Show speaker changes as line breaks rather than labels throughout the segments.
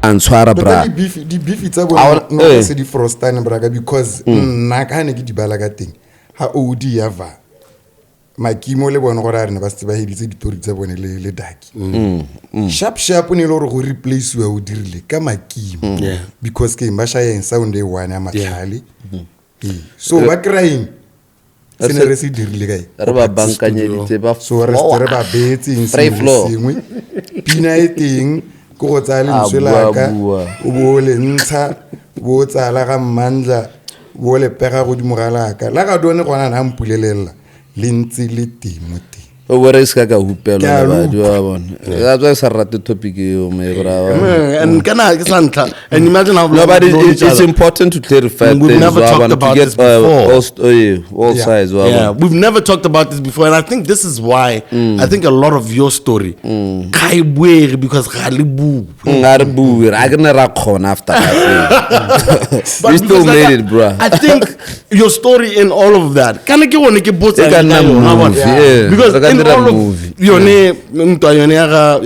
A ntshwara bra.
Di-beef tsa
A
bone
ona-
no
eh.
se di frostane braka because nna ka ne ke di bala ka teng ga od ya va makimo le bone gore a rene ba setse ba heditse ditori tsa bone le daki sharp sharp o ne e le gore go replaceiwa o dirile ka makimo
Yeah.
because ke eng ba shayeng sound e one ya matlhale. Ee. So ba kry-eng se ne re se dirile kae?
Re ba bankanyeditse ba
So re setse re ba beetseng
Free
sengwe le
floor.
sengwe. Pina e teng ke go tsaya lentswe
A bua,
laka
bua.
o bo o le ntsha, o bo o tsaya la ga mmandla, o bo o le pega godimo ga laka la ga done gona na mpulelela le ntse le teng mo teng.
O bo re se ka ka hupelwa
Ke a
le badi
utlwa.
ba bone ka tswa ke sa rate topic eo me bra.
And kana ke sa ntlha, and imagine how
No,
long
but
we've known each
it's
other.
important to clarify
We've
things,
never
wa
talked
bona, to
about
get,
this before.
all
Yeah.
sides, wa
Yeah,
bona.
we've never talked about this before, and I think this is why I think a lot of your story ga e buege because ga le bue.
Ga re bue, a ke ne ra kgona after that.
But
We still
because, like,
made it, bro.
I think your story in all of that kana ke gone ke botsa
E ka nna
ka yona, wa bona.
movie, yeah.
Because
Re ka
in
dira
all of
movie.
yone ntwa yone ya ga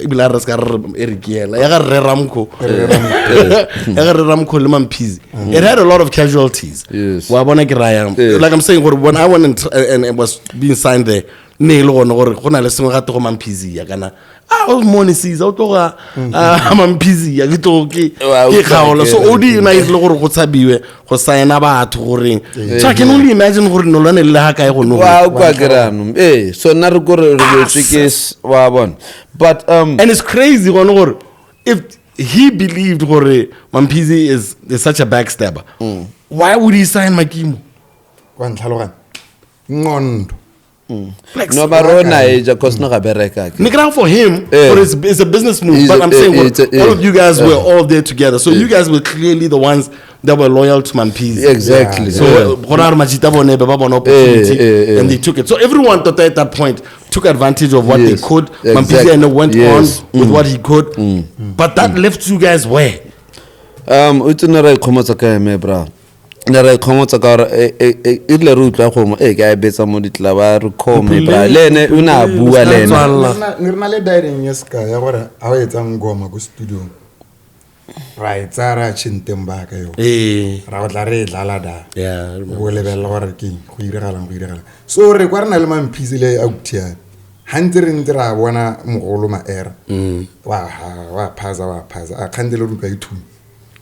ebile a re se ka re Eric yela ya ga Rre Ramco, ya ga Rre Ramco le Mamphisi, it had a lot of casualties.
Yes.
Wa bona ke rayang?
Yeah.
Like I'm saying gore when I went and was being signed there, ne e le gone gore go na le sengwe gape go Mamphisi ya kana a o mone Caesar o tloga a Mamphisi ya ke tlogo ke
Wa
ke
utlwa
kgaolo.
ke
So
re.
o di na e le gore go tshabiwe go signa batho goreng. So I can only imagine gore no lwane le ha kae go no.
Wa utlwa ke re anong. Ee, so nna re kore re wetswe ke wa bona, but
And it's crazy gone gore if he believed gore Mamphisi is such a backstabber, why would he sign Makimo?
Wa ntlhaloganya ngondo.
Like,
No, but rona e ja cause no ga bereka ke.
Ne ke raya for him,
Eh.
but it's a business move.
It's
But I'm saying
it's a-
all of you guys
eh.
were all there together. So you guys were clearly the ones that were loyal to Mamphisi.
Exactly.
So
Yeah.
go ra re majita bone be ba bona opportunity
Eh, eh, eh.
and they took it. So everyone tota at that point took advantage of what they
Yes.
could.
Exactly.
Mamphisi and went
Yes.
on with what he could. But that left you guys where?
O itse ne ra ikgomotsa ka eme bra, ne ra ikgomotsa ka gore e rile re utlwa kgomo e ke a e betsa mo ditla ba re kgome bra, le ene o ne a bua le ene.
Tswalla.
Ne re na le diring ya seka ya gore ga o etsa ngoma ko studiong ra e tsaya ra tšhenteng baka yo
Eh.
ra go tla re e dlala da.
Yeah, I remember.
O lebelela gore ke eng, go iragalang go iragalang. So re kwa re na le Mamphisi le autiane ga ntse re ntse ra bona mogolo maera wa phasa wa phasa a kgante le ruka e thunya.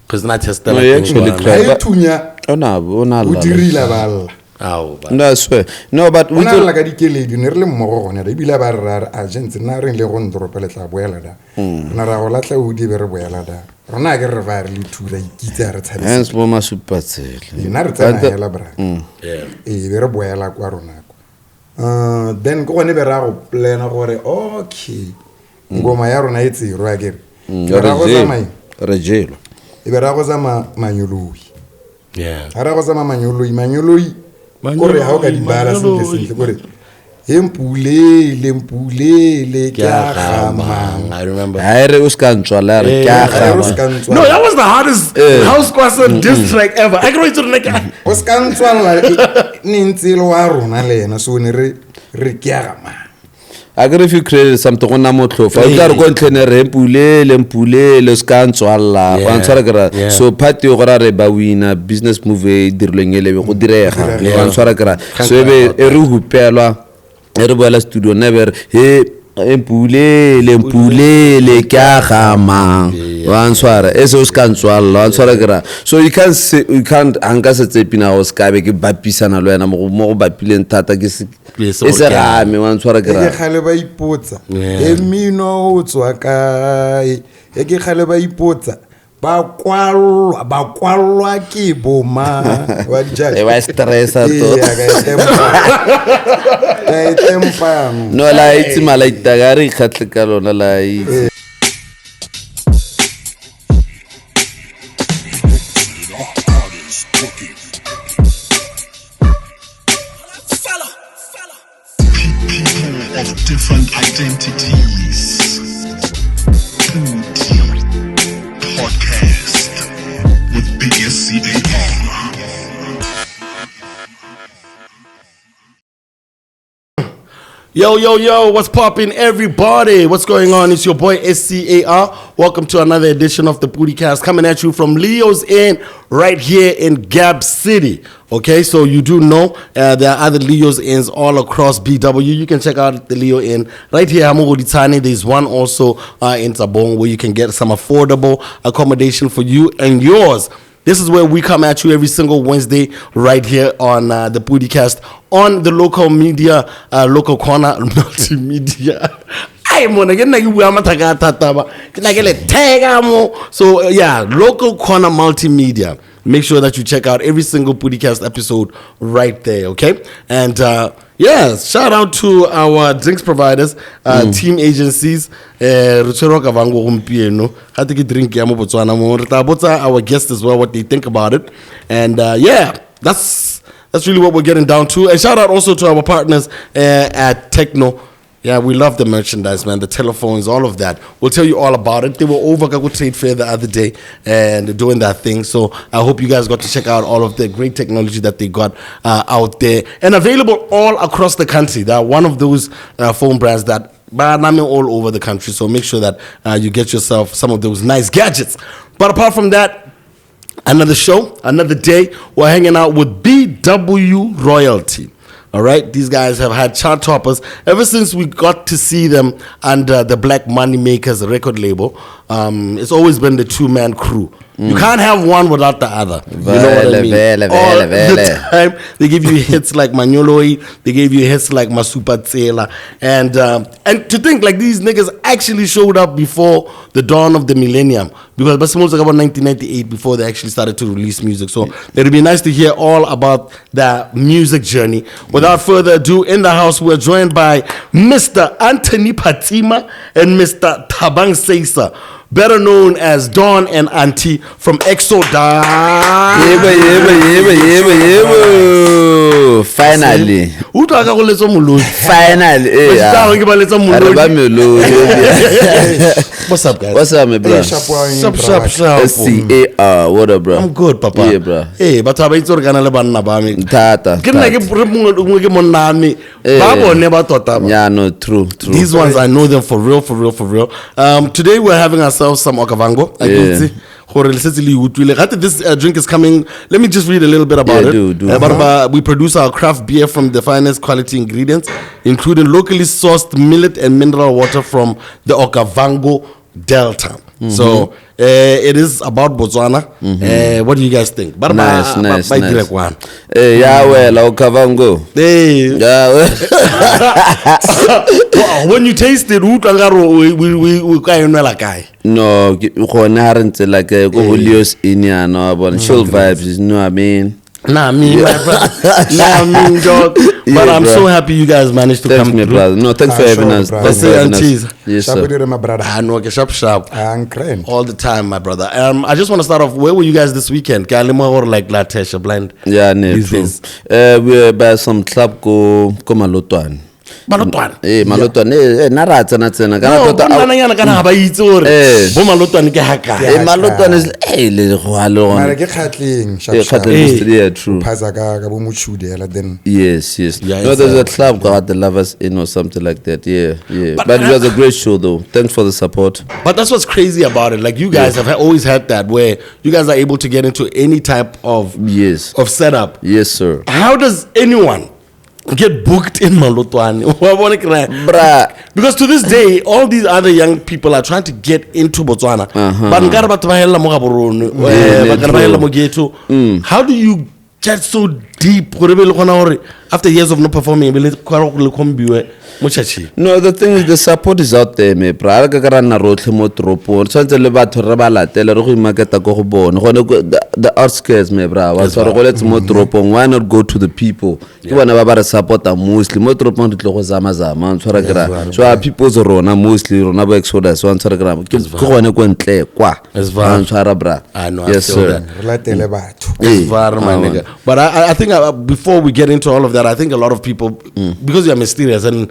Because not testela.
No, he actually
Ga
cried.
e thunya
O ne o ne a
o
lla.
dirile ba lla.
Ao, ba.
No, I swear. No, but
O
we
ne a lla ka dikeledi ne re le mmogo gone da ebile ba re ra re agents nna re le go ntoropo le tla boela da rena ra go latlha o di be re boela da rona a ke re ba re le thura ikitse a re tshabe.
Hence mo masupatsela.
Nna re tsena hela bra.
Yeah.
Ee, be re boela kwa rona kwa. Then ke gone be ra go plana gore okay ngoma ya rona e tserwe akere e be ra go tsamaya
Re jelwa.
e be ra go tsamaya manyoloi.
Yeah.
Ga ra go tsamaya manyoloi manyoloi kore ga o ka di bala sentle sentle kore e mpulele mpulele ke a gamang.
I remember.
Ha e re o ska ntswala re ke a
Ha e re o
gama.
ska ntswala.
No, that was the hardest house kwasa diss track ever. I can wait to the next.
O ska ntswalla ne ntse e le wa rona le ena so ne re re ke a gamang.
A ke re if you created something go nna motlhofo. O tla re ko ntlheng re mpulele mpulele o ska ntswalla.
Yeah.
Wa ntshwara ke ra.
Yeah.
So part eo go ra re ba wina business move e dirilweng e lebe go direga.
Yeah.
Wa ntshwara ke ra. So e be e re hupelwa e re boela studio nna be re he mpulele mpulele ke a gamang wa ntshwara e se o se ka ntswalla wa ntshwara ke ra. So you can't say, you can't a nka se tse pina go se ka be ke bapisana le wena mo go bapileng thata ke se
Ke se
e se
gore ke a-
game wa ntshwara ke
E ke
ra.
kgale ba ipotsa
Yeah.
e mmino o tswa kae e ke kgale ba ipotsa ba kwallwa ba kwallwa ke boma wa di-judge.
E ba stressa to.
Ee, ka e tempa. Ka e tempa no.
No la itse malaita ga re ikgatlhe ka lona la itse.
People of different identities. Phuti Podcast with BSCAR.
Yo, yo, yo, what's poppin', everybody? What's going on? It's your boy SCAR. Welcome to another edition of the Pudicast, coming at you from Leo's Inn right here in Gab City. Okay, so you do know there are other Leo's Inns all across BW. You can check out the Leo Inn right here, Hamogoditane. There's one also in Tabong where you can get some affordable accommodation for you and yours. This is where we come at you every single Wednesday right here on the Pudicast on the local media, local corner multimedia. I'm gonna get So yeah, local corner multimedia. Make sure that you check out every single Pudicast episode right there, okay? And yeah, shout out to our drinks providers, team agencies. Re tshwerwe ka Vango gompieno. Gate ke drink ya mo Botswana mo. Re tla botsa our guests as well what they think about it. And yeah, that's really what we're getting down to. And shout out also to our partners at Techno. Yeah, we love the merchandise, man, the telephones, all of that. We'll tell you all about it. They were over Kaku Trade Fair the other day and doing that thing. So I hope you guys got to check out all of the great technology that they got out there and available all across the country. They are one of those phone brands that all over the country. So make sure that you get yourself some of those nice gadgets. But apart from that, another show, another day, we're hanging out with BW Royalty. All right, these guys have had chart toppers ever since we got to see them under the Black Money Makers record label. It's always been the two-man crew. You can't have one without the other. You know what I mean? All the time, they give you hits like Manyoloi, they gave you hits like Masupatsela. And to think like these niggas actually showed up before the dawn of the millennium, because Basimol's about 1998 before they actually started to release music. So it'll be nice to hear all about that music journey. Without further ado, in the house, we're joined by Mr. Anthony Patima and Mr. Thabang Seisa, better known as Don and Auntie from Exodus.
Yebo. Finally. Finally.
What's up, guys?
What's up, my bro?
Sharp, sharp, sharp.
S-C-A-R. What up, bro?
I'm good, papa.
Yeah, bro.
Hey, but I'm going to
Tata. Yeah, no, true.
These ones, I know them for real, for real, for real. Today, we're having ourselves some Okavango.
Yeah.
This drink is coming. Let me just read a little bit about it.
Do.
We produce our craft beer from the finest quality ingredients, including locally sourced millet and mineral water from the Okavango Delta. Mm-hmm. So it is about Botswana. Mm-hmm. What do you guys think?
Nice. Yeah, well, Okavango.
Hey.
Yeah, well.
When you taste it,
no, like go Leo's in here, no, but chill vibes, you know what I mean?
Nah, me, my brother. Nah, me, dog.
Yeah,
but I'm
bro.
So happy you guys managed to
thanks
come
me,
through.
Brother. No, thanks for having us.
Let's say aunties.
Yes, sir.
I know, sharp, sharp.
I'm crying.
All the time, my brother. I just want to start off. Where were you guys this weekend? Or like Latesha blind?
Yeah, no, true. We were by some club go Malotwane.
Malotwane.
Eh, Malotwane. Eh, nara tsena tsena.
Kana tota. No, nna kana ha ba itse hore bo Malotwane ke ha kae.
Eh, Malotwane is le go ha le
gona. Mara ke Kgatleng, sharp.
Kgatleng, yeah, true.
Phaza ka bo Mochude ela then.
Yes.
Yeah,
no, there's a club called The Lovers Inn or something like that. Yeah. But it was a great show though. Thanks for the support.
But that's what's crazy about it. Like you guys have always had that where you guys are able to get into any type of of setup.
Yes, sir.
How does anyone get booked in Malotwane?
Bruh.
Because to this day, all these other young people are trying to get into Botswana. But how do you get so deep? After years of not performing,
No, the thing is, the support is out there, me. Bra, ka ra nna rotlhe mo toropong. Tshwanetse le batho re ba latele re go imaketa ko go bone. Gone the outskirts, me bra. Wa tshwara go letse mo toropong. Why not go to the people? Ke bona ba ba re supporta mostly. Mo toropong re tle go zama zama. Tshwara ke ra. So our people's rona mostly rona ba Exodus. Wa tshwara ke ra. Ke gone ko ntle kwa. Wa tshwara bra.
I know.
Yes, sir.
Re latele batho.
My nigga. But I think before we get into all of that, I think a lot of people, because you are mysterious and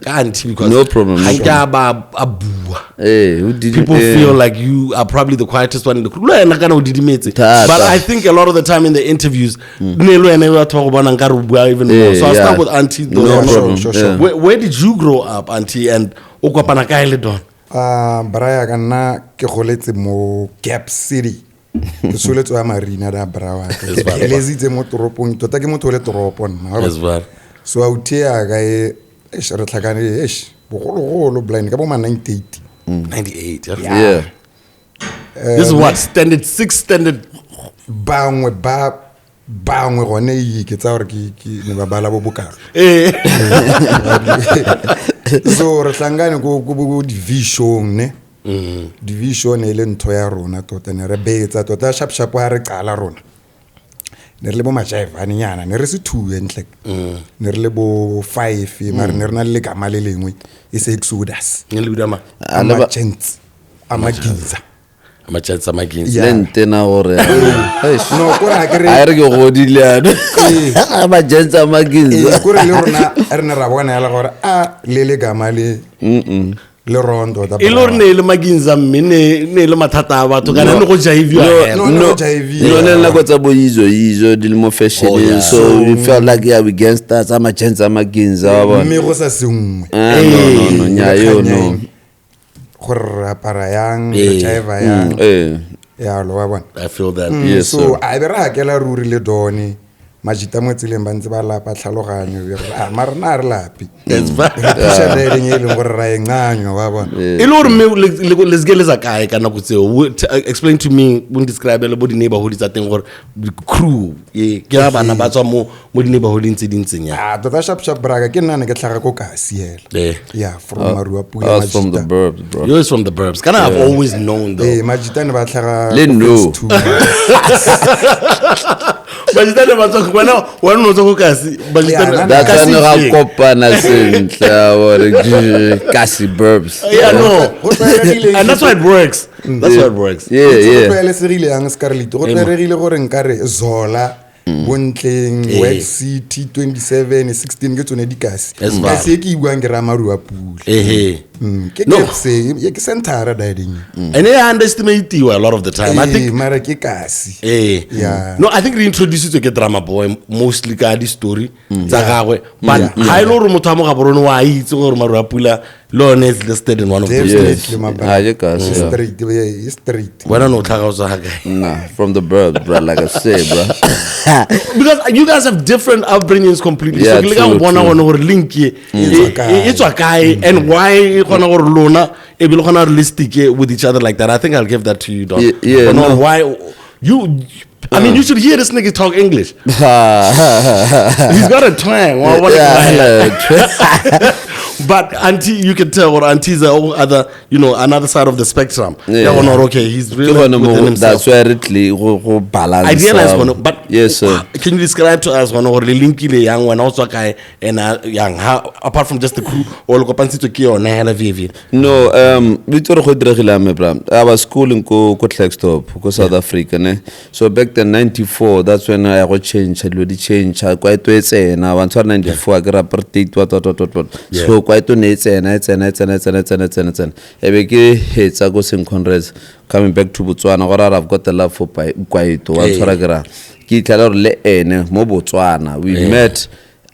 ka auntie because
No problem, no
ha nke a ba a bua.
Eh, o didi-
People
eh,
feel like you are probably the quietest one in the crew. Le wena kana o didimetse.
Thata.
But I think a lot of the time in the interviews, ne le wena batho ba go bonang ka re o bua even more.
Eh,
So I'll
yeah.
start with auntie though.
No
Yeah, sure,
problem.
sure, sure.
Yeah.
Where did you grow up, auntie? And o kopana kae le Don?
Bra ya ka nna ke goletse mo Gap City. Ke soletswe ya Marina da bra wa ka.
Yes,
Ke
bra.
helezitse mo toropong, tota ke motho o le toropo nna. wa bona.
Yes, bra.
So authi ya ka e, eish, re tlhakane, eish, bogologolo blind ka bo ma 98.
98. Yeah.
Yeah.
This is what standard 6, standard
Bangwe ba bangwe gone e ke tsa gore ke ne ba bala bo bokalo.
Eh.
So re hlangane ko di-vision ne. Di-vision e le ntho ya rona tota, ne re betsa tota sharp sharp ha re qala rona. Ne re le bo majaivane ne re se two entle. Ne re le bo five mare ne re na le legama le lengwe e se Exodus.
Ne le bidwa mang?
A le ba-
Ama gents, ama giza.
Ama-gents, ama-gins.
Yeah.
Le ntena gore eish.
No, kore ha ke re
A re ke godile ano. Ba gents a makinza.
Ee, kore le rona re ne ra bona hela gore a le legama le le wrong tota.
E le gore ne e le maginza mme ne e le mathata a batho kana ne go jaiviwa hela.
No, no, jive.
No, ne nako tsa bo izo izo di le mo fashion.
Oh, yeah.
So we felt like yeah we gangsters ama gents ama ginza wa bona.
Mme go sa sengwe.
Ah, no no no nya yo no.
Gore re apara yang, re
Ee.
jive yang.
Eh.
Yalo wa bona.
I feel that.
Yes,
So
sir.
a be re hakela ruri le done. Majita mo tseleng ba ntse ba lapa tlhaloganyo be gore, ah, mara rena ha re lape.
That's fine.
Re thusa dieteng e leng gore ra e nganywa wa bona.
E le gore mme le seke le sa kae ka nako tseo. Explain to me, o describe le bo di-neighborhood tsa teng gore crew e ke ya bana ba tswa mo di-neighborhooding tse di ntseng yang.
Ah, tota sharp sharp braka ke nna ne ke tlhaga ko kasi hela.
Eh.
Yeah, from Maruapula
Us from the
Majita.
burbs, bro.
You're from the burbs. Kana I've always known though.
Eh, Majita ne ba tlhaga
Le
ko
no.
phase two.
Majita ne ba tswa wena o tswa ko kasi. Majita
Yeah,
ne-
That's
kasi
why ga
efeng?
kopana sentle a gore kasi burbs.
Yeah, no.
Go tlwaelegile
And that's why it works. That's why it works.
Yeah,
Go
yeah.
tlwaelesegile yang Scarlett, go tlwaelegile gore nkare Zola, Bontleng,
Eh.
Web City 27, 16 ke tsone dikasi.
Yes, ba.
Kasi e ke e buang ke raya Maruapula.
Ehe.
Ke
No.
Cape se, e ke centre dieteng.
And they underestimate you a lot of the time. I
Eh,
think
mara ke kasi.
Eh.
Yeah.
No, I think re introduced ke drama boy mostly ka di story tsa gagwe. But ha ile gore motho a mo Gaborone wa itse gore Maruapula le yone is listed in one of those.
Yes.
Definitely, my brother.
Ah, ke kasi, yeah.
Straight, yeah, straight.
Wena no tlhaga o tswa ga kae?
Nah, from the burbs, bro. Like I said, bro.
Because you guys have different upbringings completely.
Yeah,
So ke leka go
true,
bona
true.
gone gore link e
tswa kae.
e tswa kae and why e kgona gore lona e be le kgona gore le stick with each other like that. I think I'll give that to you, Don.
Yeah, yeah,
Bona
no.
why you I mean, you should hear this nigga talk English. He's got a twang. Wa bona ke
Yeah,
But auntie, you can tell what aunties are all other, you know, another side of the spectrum.
Yeah.
Yeah, gona gore, okay, he's
Ke
really
gone mo
within himself.
that's why re tle go balance.
I realize gone, but
yes, sir.
Can you describe to us gone gore le linkile yang wena o tswa kae and yang how apart from just the crew or le kopantshitswe ke yone hela VV?
No, we tsore go diregile ame bra. I was schooling ko Klerksdorp, ko South Africa, ne. So back then 94, that's when I go change, dilo di change, kwaito e tsena, wa ntshwara 94 ke apartheid what.
Yeah.
So kwaito ne e tsena, e tsena, e tsena, e tsena, e tsena, e tsena, e tsena. E be ke hetsa ko St. Conrad's coming back to Botswana gore I've got the love for kwaito, wa ntshwara ke ra. Ke itlhela gore le ene mo Botswana, we met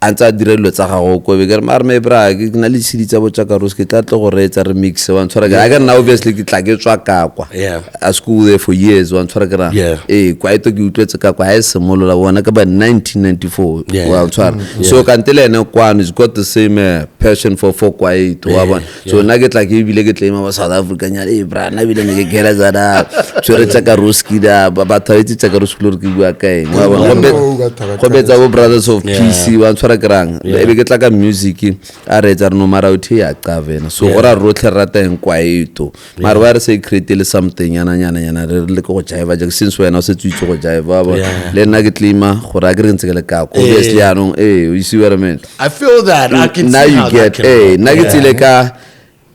a ntse a dira dilo tsa gago ko be ke re mare me bra ke na le ditshedi tsa botsakaros ke tla tle go reetsa re mix wa ntshwara ke a ke nna obviously ke tla ke tswa ka kwa
Yeah.
a school there for years wa ntshwara ke ra
Yeah.
ee kwaito ke utlwetse ka kwa ha e simolola bona ka ba 1994
Yeah.
wa ntshwara so kante le ene kwano he's got the same passion for kwaito wa bona so nna ke tla ke ebile ke claima ba South Africa nyana ee bra nna ebile ne ke kela tsana tshwere tsakaroski da batho ba itse tsakaroski le gore ke bua ka eng wa bona.
Oh, ka thaba-
Go betsa bo Brothers of
Yeah.
Peace wa ntshwara ke rang e be ke tla ka music a reetsa re no mara o the ya qavena so go ra rotlhe re rata eng kwaito mara wa re se create le something yana nyana nyana re le go jive ja since wena o setse o itse go jive wa bona
Yeah.
le nna ke claima gore a ke re ntse ke le ka ko obviously yaanong eh you see what I mean
I feel that. I can
now
see
you
how that
get
can
eh
work.
nna ke
Yeah.
tsile ka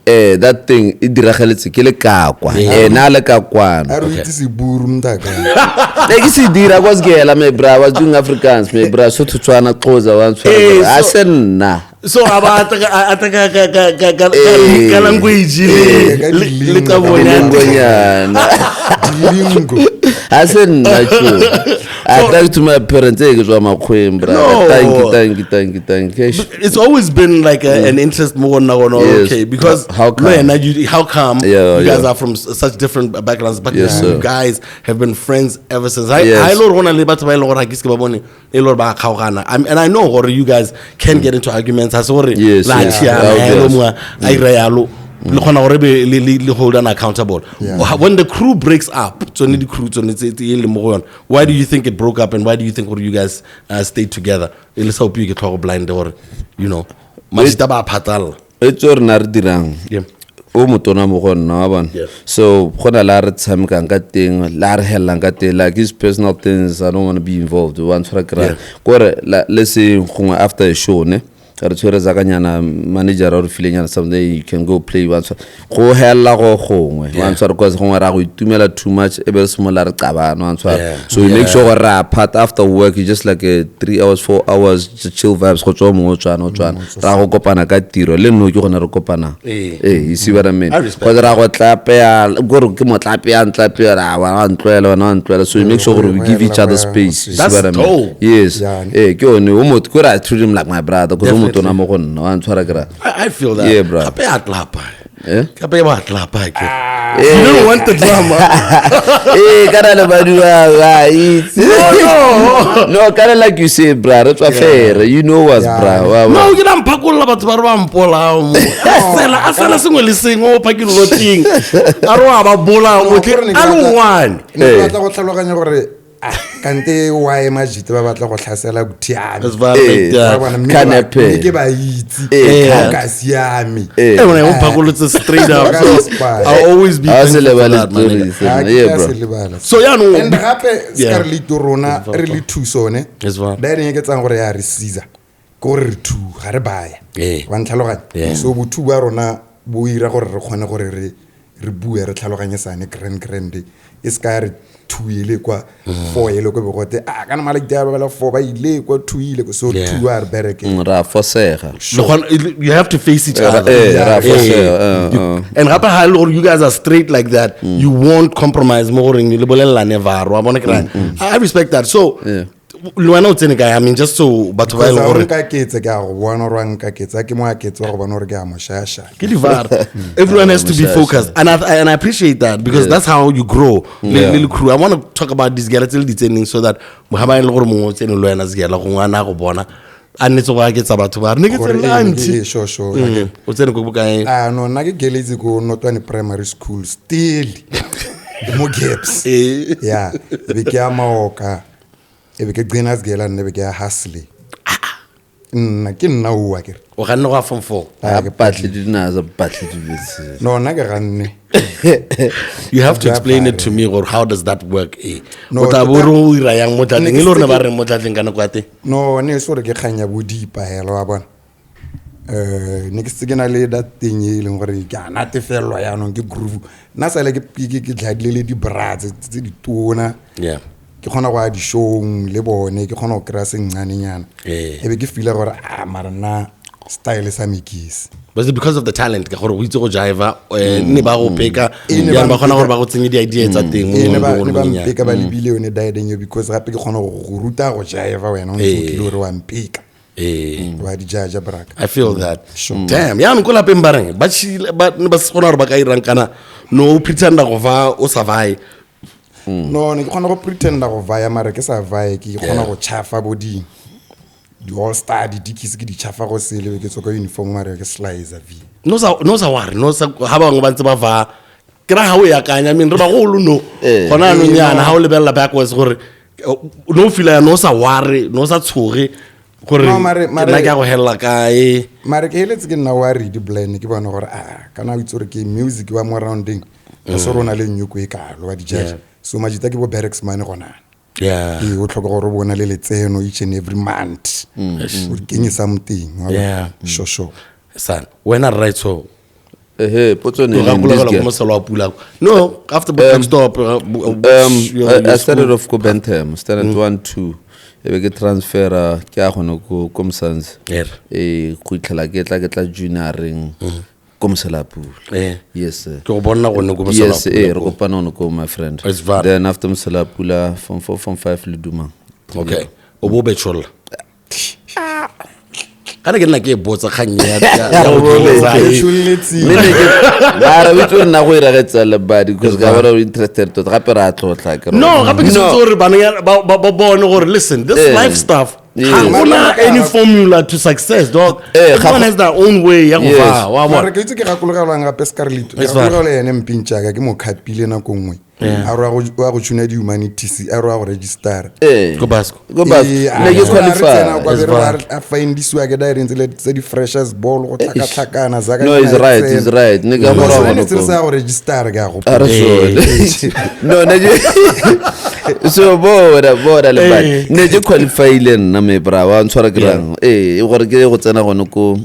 eh that thing e diragaletse ke le ka kwa eh na le ka kwano
A re o itse seburu mntaka.
ne ke se dira kwa sekela my bra I was doing Afrikaans my bra Sotho Tswana Xhosa wa
Eh,
ntshwara a
so-
se nna
So a ba a tla
Eh.
ka language
Eh, ka
le
dilingo,
ka
ka
bonyana.
Dilingonyana.
Dilingo.
Ha se nna tjo. I thank to my parents e ke tswa makgweng bra.
No.
Thank you, thank you, thank you, thank you. Eish.
It's always been like an interest more now on
Yes.
okay because
How come?
No, and you, how come
Yeah,
you guys
yeah.
are from such different backgrounds, but
Yes,
you
sir.
guys have been friends ever since. I
Yes.
I lord gona le batho ba e leng gore ga ke se ke ba bone e le gore ba kgaogana. And I know gore you guys can get into arguments. Ha se gore
Yes,
la
yes.
tšhiana,
Yeah,
ha e le
yes.
mongwe a ira yalo. Le kgona gore be le hold on accountable.
Yeah.
When the crew breaks up, tsone di crew tsone tse e leng mo go yone, why do you think it broke up and why do you think gore you guys stayed together? E le sa opiwe ke tlhogo blind gore you know majita ba a phatalla.
E tso rena re dirang.
Yeah.
O motona mo go nna wa bona.
Yeah.
So go na la re tshamekang ka teng, la re hellang ka teng, like his personal things I don't want to be involved. Wa ntshwara ke ra.
Yeah.
Kore let's say gongwe after a show ne re tshwere zakanyana manager o re filenyana something you can go play wa ntshwara. Go hella go gongwe wa ntshwara because gongwe ra go itumela too much e be re simolola re qabana wa ntshwara.
Yeah.
So you make sure gore re apart after work you just like a 3 hours 4 hours just chill vibes go tswa mongwe o tswana o tswana ra go kopana ka tiro le nno ke gone re kopanang.
Eh.
Eh, you see what I mean?
I respect
Because ra go tlapeya gore ke mo tlapeya ntlapeya ra wa wa ntloela wena wa ntloela so you make sure gore we give each other space. You see
That's
what I mean?
dope.
Yes.
Yeah.
Eh, ke yone o motho kore I treat him like my brother because o
Definitely.
motona mo go nna wa ntshwara ke ra.
I feel that.
Yeah, bro.
Gape a tlapa.
Eh?
Gape ba tlapa ke. You don't want the drama.
Eh, kana le badiwa ba itse. No, kana like you say bra, re tswa fair. You know us
Yeah.
bra. Wa
No, ke la mphakolla batho ba re ba mpola mo. A sela sengwe le sengwe o parking lot-eng. A re wa ba bolaya
No,
o tle
kore ne ke
a le
batla-
one.
ne ke
Eh.
batla go tlhaloganya gore ah, kante why majite ba batla go tlhasela bothiame
That's valid,
Eh.
yeah.
Wa bona, mme
Canepe.
mme ke ba itse
Eh,
ga o ka siame
Eh.
Eh, wena o mphakolotse straight up.
Ka
So,
respect.
I'll always be
Ha se
thankful for
lebale
that, my nigga.
stories.
Ha ke
Yeah,
ka
bro.
se lebala.
So yaanong
And gape se
Yeah.
ka re le itse rona re le two sone
Yes, ba.
daereng e ke tsang gore ya re caesar ke gore re two ga re baya
Eh.
wa ntlhaloganya
Yeah.
so botho ba rona bo ira gore re kgone gore re bue re tlhaloganye sane grand grand e se ka re two ile kwa four ile kwa begote a kana maladi a ba bala four ba ile kwa two ile kwa so
Yeah.
two a re bereke
Ra fosega.
Le kgona- you have to face each other.
Eh, ra
Eh.
fosega. eh, eh.
And gape ha e le gore you guys are straight like that, you won't compromise mo goreng le bolelelane var wa bona ke rang. I respect that. So
Yeah.
le wena o tsene kae? I mean just so batho ba e leng
Because ha o
gore
nkaketse ke a go bona gore wa nkaketse a ke mo aketse wa go bona gore ke a mo shasha
ke di-VAR. Everyone has to be
Moshasha.
focused. And I appreciate that because that's how you grow.
Yeah.
Le crew. I want to talk about these girls tse le di tseneng so that ha ba e le gore mongwe o tsene le wena segela gongwe a na go bona a nnetse go aketsa batho ba re ne ke
Gore
tsene le
eh,
auntie.
eh, sure, sure.
O tsene ko bokae?
Ah no nna ke geletse ko Notwane Primary School still mo gaps
Eh.
ya e be ke ya Maoka e be ke gcina segela nna e be ke ya Hustley nna ke nna oa kere
O ganne go ya form four.
Ah,
A
ke
patle dinaza patle dibese.
no nna ke ganne
You have to explain it to me gore how does that work eh?
No,
O tla bo
tota-
re o ira yang mo tlatleng
Ne ke
e le gore ne
setse
ba
ke-
reng mo tlatleng ka nako ya teng
no ne e se gore ke kgang ya bodipa hela wa bona ne ke setse ke na le that thing e leng gore ke a natefelelwa yaanong ke groove nna sale ke tlhadile le di-bra tse di tona
yeah
ke kgona go ya di-showng le bone ke kgona go kry-a sengcanenyana
Eh.
e be ke feela gore a mara nna style sa me ke se
was it because of the talent ka gore o itse go jiva ne ba go peka
Eh, ne
jaanong
ba
ba kgona
mpeka.
gore ba go tsenye di-idea tsa teng mo
ee ne ba
ngwaneng
ne ba
o monyenyane.
mpeka ba lebile yone dieteng eo because gape ke kgona go ruta go jiva wena o ntse o
Eh.
tlile gore wa mpeka
Eh.
wa di jaja braka
I feel that. Damn, yaanong ko lapeng ba reng ba tshile ba ne ba se kgona gore ba ka irang kana no o pretenda go va o sa vae.
No ne ke kgona go pretenda go vaya mare ke sa vaye ke kgona go chafa bo di di-all star di-dickies ke di chafa go sele be ke tswa ka uniform mare ke slicer v
No sa no sa worry, no sa ha bangwe ba ntse ba va. Ke ra ha o e akanya, I mean re bagolo no.
Eh.
Gona anong yana ha o lebelela backwards gore no feel ya no sa worry, no sa tshoge gore
No, mare-
ke nna ke a go hella kae.
Mare ke heletse ke nna worried plan ke bona gore a kana o itse gore ke music wa mo rounding ga se rona le nyoko e kalo wa di-judge
Yeah.
so majita ke bo barracks mane gonana
Yeah.
ee o tlhoka gore o bona le letseno each and every month o kenye something wa bona.
Yeah.
Sure, sure.
Son, wena right so
Ehe, potso ne
o
e leng
gakologelwa
this
ko
girl.
moselo wa pula. No, after Botlek stop
I started off ko Bentham, standard 1 2. E be ke transfera ke a gone ko Msanzi.
Yeah.
E go itlhela ke tla junioreng ko Moselapula. Yes sir.
Ke go bona gone ko
Yes,
Moselapula
re
ko.
kopana gone ko, my friend.
It's var.
Then after Moselapula, form 4, form 5 le Dumang.
Okay, o bo betšholla kana ke nna ke e botsa kgang ya go tlosa, eh.
Tšholletse.
Mme ne ke mara o itse gore nna go iragetsa lebadi because ka bona o interested tota, gape re a tlotla ke re-
No, gape ke setse gore bana ba bone gore, listen, this life stuff, ga gona any formula to success, dog. Everyone has their own way ya go va wa
Mara
bona.
ke itse ke gakologelwang gape Scarlet, ke
It's fine.
gakologelwa ene mpintšaka ke mo khapile nako nngwe a re wa go tšhuna di-humanities, a re wa go registera.
Ko Basco.
Ko Basco.
Ee,
Ne ke
a re tsena
qualify.
kwa be re a findisiwa ke direng tsele tse di-freshers ball go tlhakatlhakana zaka.
No, he's right, he's right. Ne ka gore gone
se re sa go registera ke a
A re sone. No, ne ke so bona le bad. Ne ke qualifyile nna, me bra, wa ntshwara ke rang. Gore ke go tsena gone ko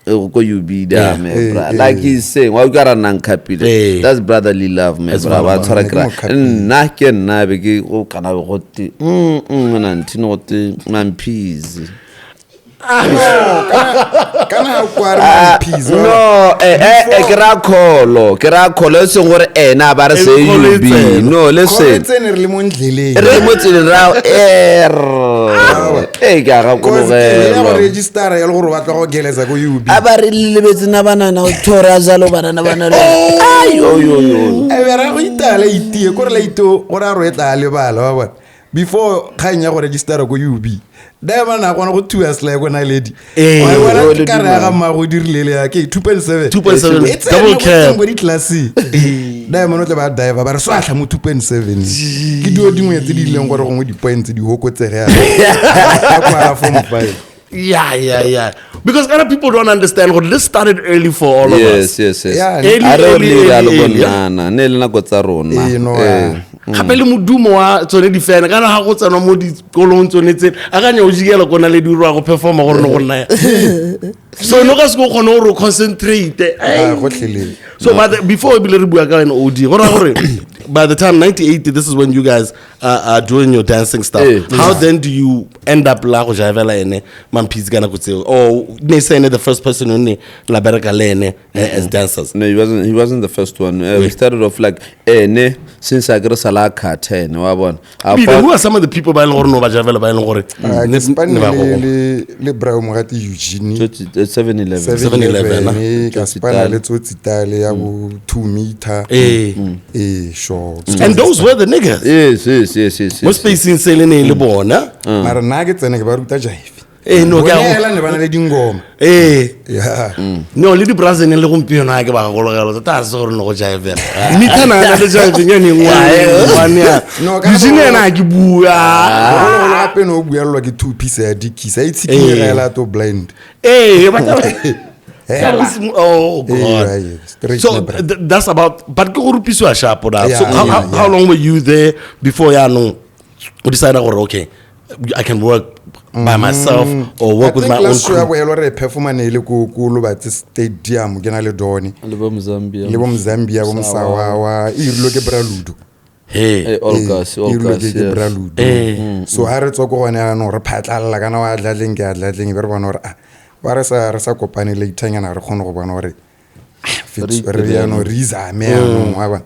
UB da, me bra. Like he's saying, wa utlwa ra nang khapile. That's brotherly love, me bra, wa ntshwara
Ne
ke
ke mo
rang.
khapile.
Nna ke nna be ke go kana be go te na nthini go te Mamphisi.
Kana ga kwa re Mamphisi,
No, ke ra kholo e seng gore ena ba re se
E kholo e
UB.
tsena.
No, listen.
Tsene re le mo ndleleng.
Re mo tseleng ra er e ke a
Cause ke ya go
gakologelwa.
registera ya le gore o batla go geletsa ko UB.
A ba re lebetse na banana o thora jalo banana bana le ayoyoyo.
E be ra go itala itie kore la ito gore a re tla lebala wa bona before kgang ya go registera ko UB diamond a kgona go thuba sly ko Naledi. Wa e bona
Oh,
ke kare ya
le
ga mmago o dirile le ya ke 2.7.
2.7,
E tsena
double
ko
cap.
teng ko di-classeng, diamond o tla ba diver ba re swatlha mo 2.7, ke dio dingwe tse di ileng gore gongwe di-points di hokotsege yana kwa form 5.
Yeah, because other people don't understand gore this started early for all of us.
Yes.
Yeah,
Early,
A re
early,
le
early,
le
early, yeah.
bonana ne le nako tsa rona.
Ee, no,
Gape le modumo wa tsone difene kana ga go tsenwa mo dikolong tsone tse akanya o jikela ko na le dirwa go performa gore ne go nna ya so no ka se o kgone gore o concentrate.
Ah, gotlhelele.
So before ebile re bua ka wena od go raya gore by the time 98, this is when you guys are doing your dancing stuff. How then do you end up la go jaivela ene Mamphisi ka nako tseo, or ne se ene the first person o ne la bereka le ene as dancers?
No, he wasn't. He wasn't the first one. We started off like ne since I got sala khathe ene wa bona. I
Ebile,
found-
who are some of the people ba e leng gore no ba javela ba e leng gore
Ah, ke spane
ne ba go-
le Brown Mogati Eugene.
7-Eleven.
7-Eleven,
7-Eleven, ka
Tsotsi
spana
Tale.
le Tsotsitale ya bo 2 meter. Ee, sure.
And those were the niggas
Yes.
mo spacing se le ne e le bona.
Mara nna ke tsene ke ba ruta jive.
Ee, no, ke a
Bone
go-
hela ne ba na le dingoma. Yeah.
No, le di-brazene le gompieno a ke ba gakologela tota a se gore ne go jaivela mithana a na le jaiveng yone ngwane.
No, ka
Eugene
go-
ena a ke bua.
Bogologolo gape ne o buelelwa ke two piece ya dikis a itshikinyega hela to blind.
Ee, but
Hela.
Oh
Ee,
God.
right, straight
So
ne bra.
that's about, but ke go rupisiwa sharp da.
Yeah,
So
yeah,
how
yeah.
long were you there before yaanong o decide gore okay, I can work by myself or work
I
with
think
my own
last show ya
crew?
bohelo re performa ne e le ko Lobatse Stadium ke na le Done
Le bo Mozambique.
le bo Mozambia, bo Mosawawa, e irilwe ke Braludo.
Hey.
All gas, all
E irilwe
gas.
ke
Yes.
Braludo. So ha re tswa ko gone yaanong re phatlalla kana wa dlatleng ke a dlatleng, e be re bona gore ah, ba re sa kopane laternyana re kgone go bona gore ah, re yaanong re izame yaanong wa bona.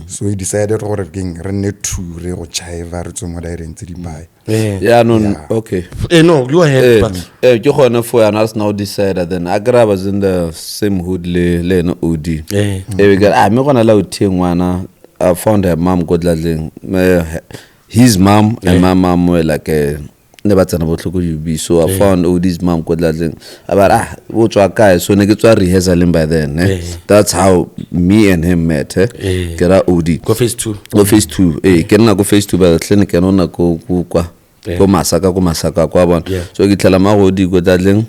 So we decided gore keng re nne two re go jiva re tswe mo direng tse di bae.
Yeah, no,
Yeah.
okay.
No, go ahead. But
Ke gone for yana re sena go decide then a kry was in the same hood le ene od. We got ah, me gona la o thie ngwana. I found her mom ko Dladleng. His mom and my mom were like ne ba tsena botlhoko UB, so I found Od's mom ko Dladleng about ah o tswa kae, so ne ke tswa rehearsaling by then, eh? That's how me and him met, eh? Ke ra Od
go phase 2.
Go phase 2, eh, ke nna ko phase 2 ba clinic ene o nna ko kwa ko Masaka kwa bona. So ke tlhela magodi ko Tlatleng,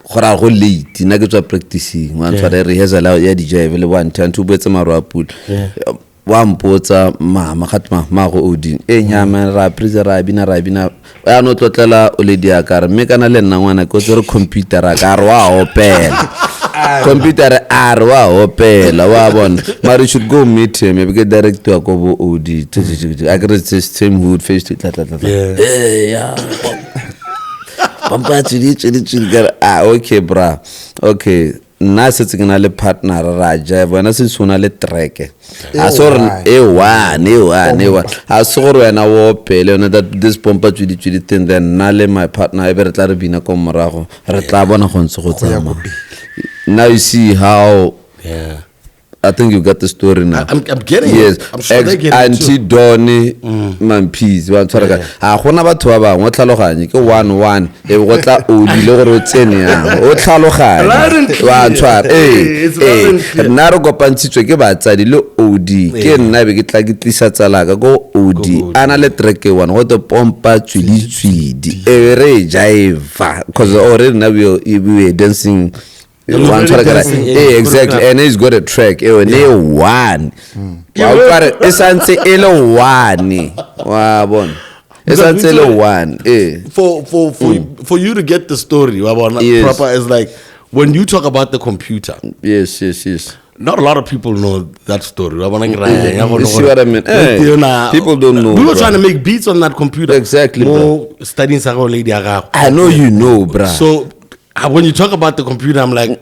gore a go late nna ke tswa practicing wa ntshwara rehearsal ya di-jive le one ten two boetse maro a pula. Wa mpotsa mama gate mago oding e nyama ra prise ra bina ra bina ya no tlotlela o le diakare mme kana le nna ngwana ke o tsere computer a ka re wa opela. Computer a re wa opela wa bona mare you should go meet him e be ke directiwa ko bo od a kere it's the same hood face to tla tla tla tla.
Yeah.
Eh, yeah. Pampa tswidi tswidi tswidi ka re, ah okay bra okay nna setse ke na le partner ra jive wena setse o na le track a se gore e one e one e one a se gore wena o opele yone that this pompa tswidi tswidi thing then nna le my partner e be re tla re bina ko morago re tla bona go ntse go
ya ko
tsamaya now you see how
Yeah.
I think you got the story now.
I'm getting it.
yes.
I'm sure they're getting it
Auntie
too. Mm.
Donny Mampeace wa ntshwara ka ga gona batho ba bangwe o tlhaloganye ke one one e be go tla odi le gore o tsene yang o
Loud and
tlhaloganye
clear.
wa ntshwara
Hey, it's loud and
ee
clear.
nna re kopantshitswe ke batsadi le odi ke nna be ke tla ke tlisa tsalaka ko odi a na le track e one go te pompa tswidi-tswidi e be re e jaiva because already now we were dancing
You were
Wa ntshwara ka
dancing, yeah,
ee exactly
choreographed.
and he's got a track e yone e one wa utlwa re e santse e le one wa bona e santse e le one ee
For you to get the story wa bona,
Yes.
proper is like when you talk about the computer,
yes yes yes
not a lot of people know that story. Wa bona ke raya, ya
You see what I mean? Eh, people don't know,
We were
bro.
trying to make beats on that computer.
Exactly,
Mo studying sa gago lady ya gago.
I know you know bra
So when you talk about the computer, I'm like,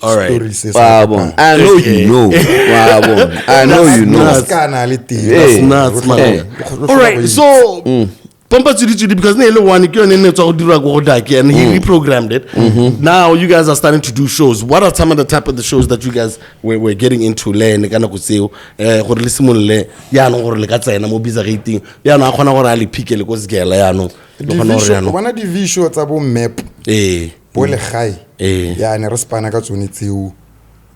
all right.
Story se sa
wa bona I know you know wa bona I know you know
nuts.
Ska na le teng.
Eh.
That's nuts, man.
Eh.
All right, so Pompa Tswidi Tswidi, because ne e le one ke yone e ne tswa go dirwa ko go Daki, and he reprogrammed it. Now you guys are starting to do shows. What are some of the type of the shows that you guys were getting into le ene ka nako tseo gore le simolole yaanong gore le ka tsena mo Bizagating yaanong a kgona gore a le phike le ko Sekela yaanong le kgona gore
O
yaanong
bona di-visual tsa bo map
ee
bo legae
Eh.
ya ne re spana ka tsone tseo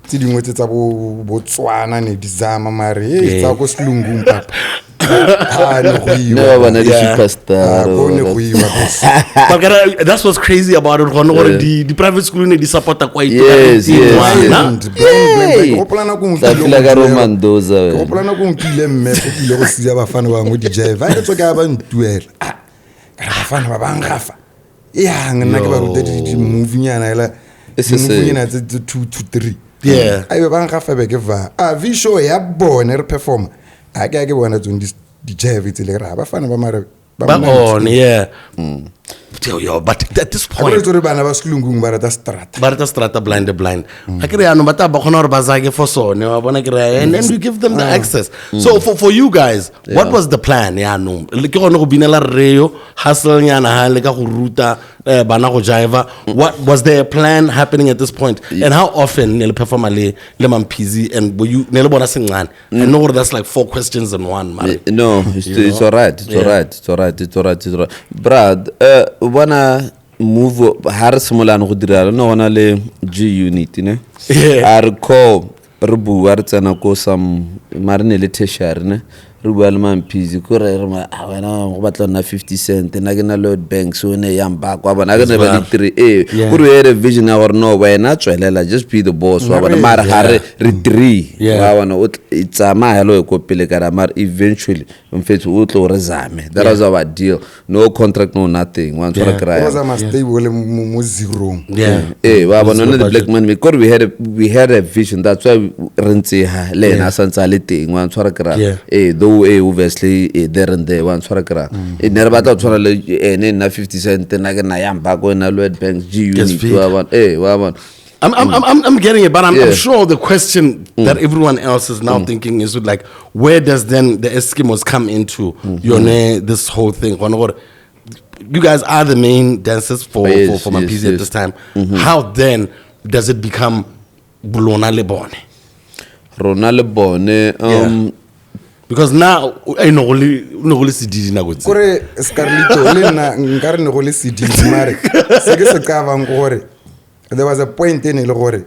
tse dingwe tse tsa bo botswana ne di zama mare e tsa ko selungung papa Ah, ne go
ne ba
iwa
bona
Yeah.
di-superstar
Ah, ko ne go iwa boss.
But kana, that's what's crazy about it gone gore di private school ne di supporta kwa
Yes, yes, yes.
Blind, blind, blind, blind. Ke gopola nako nngwe
Tla
ke ile
feel
go
ka
ntuela-
Romandoza
ke
wena.
gopola nako nngwe ke ile mmepo ke ile go sia bafana bangwe di-jive a ke tswa ke a ba ntuela Ah, ka re bafana ba bangafa yang nna ke ba ruta di-movienyana ela
E se se.
di-movienyana tse two to three
Yeah.
a be bangafa be ke va a v-show ya bone re performa a ke a ke bona tsone di-jive tsele ke re "Ah, bafana ba mare
ba on yeah Yo, yo, but at this point
gore gore bana ba selungung ba rata strata
ba rata strata blind blind a ke re yaanong ba tla ba kgona gore ba zake for sone wa bona ke re and then you give them the access so for you guys what was the plan yaanong Le- ke gone go binela rreo hustle nyana ha le ka go ruta bana go jiva what was there a plan happening at this point and how often ne le performa le le Mampeazy and were you ne le bona sencane I know gore that's like four questions in one mare
No, it's all right. It's
Yeah.
all right. It's all right. It's all right. It's all right. Brad, o bona move ha re simolana go dira no gona le G unit ne.
Yeah.
A re call re bua re tsena ko some mare ne le tertiary ne. Re bua le Mampeazy ko re re ma ah, wena go batla nna 50 cent nna ke na Lloyd Banks o ne yang ba kwa bona ke ne ba le three eh
Yeah.
go re ere vision ya gore no wena tswelela just be the boss wa bona mare ga re re three
Yeah.
wa bona o tsamaya lo ko pele kana mare eventually mfethu o tlo re zame that was our deal no contract no nothing wa ntshwara
go
kry
zama stable mo zerong
yeah
ee wa bona
Zero
one the black
budget.
man because we had a vision that's why re ntse ha le ena a santse a le teng wa ntshwara kry
Yeah.
ee though ee obviously there and there wa ntshwara kry e ne re batla go tshwana le ene nna 50 cent nna ke nna yang bako nna Lloyd Banks G
Yes,
unit
Pete.
wa bona ee wa bona
I'm getting it, but I'm
Yeah.
sure the question that everyone else is now thinking is like, where does then the Eskimos come into your this whole thing? Gona gore, You guys are the main dancers
Yes,
for
yes,
Mampeazy at
yes.
this time. How then does it become Bolona le bone?
Rona le bone
Because now I know only sedidi nako tse.
kore scarlito le nna nka re ne go le sedidi mare se ke se kabang ke gore there was a point e ne e le gore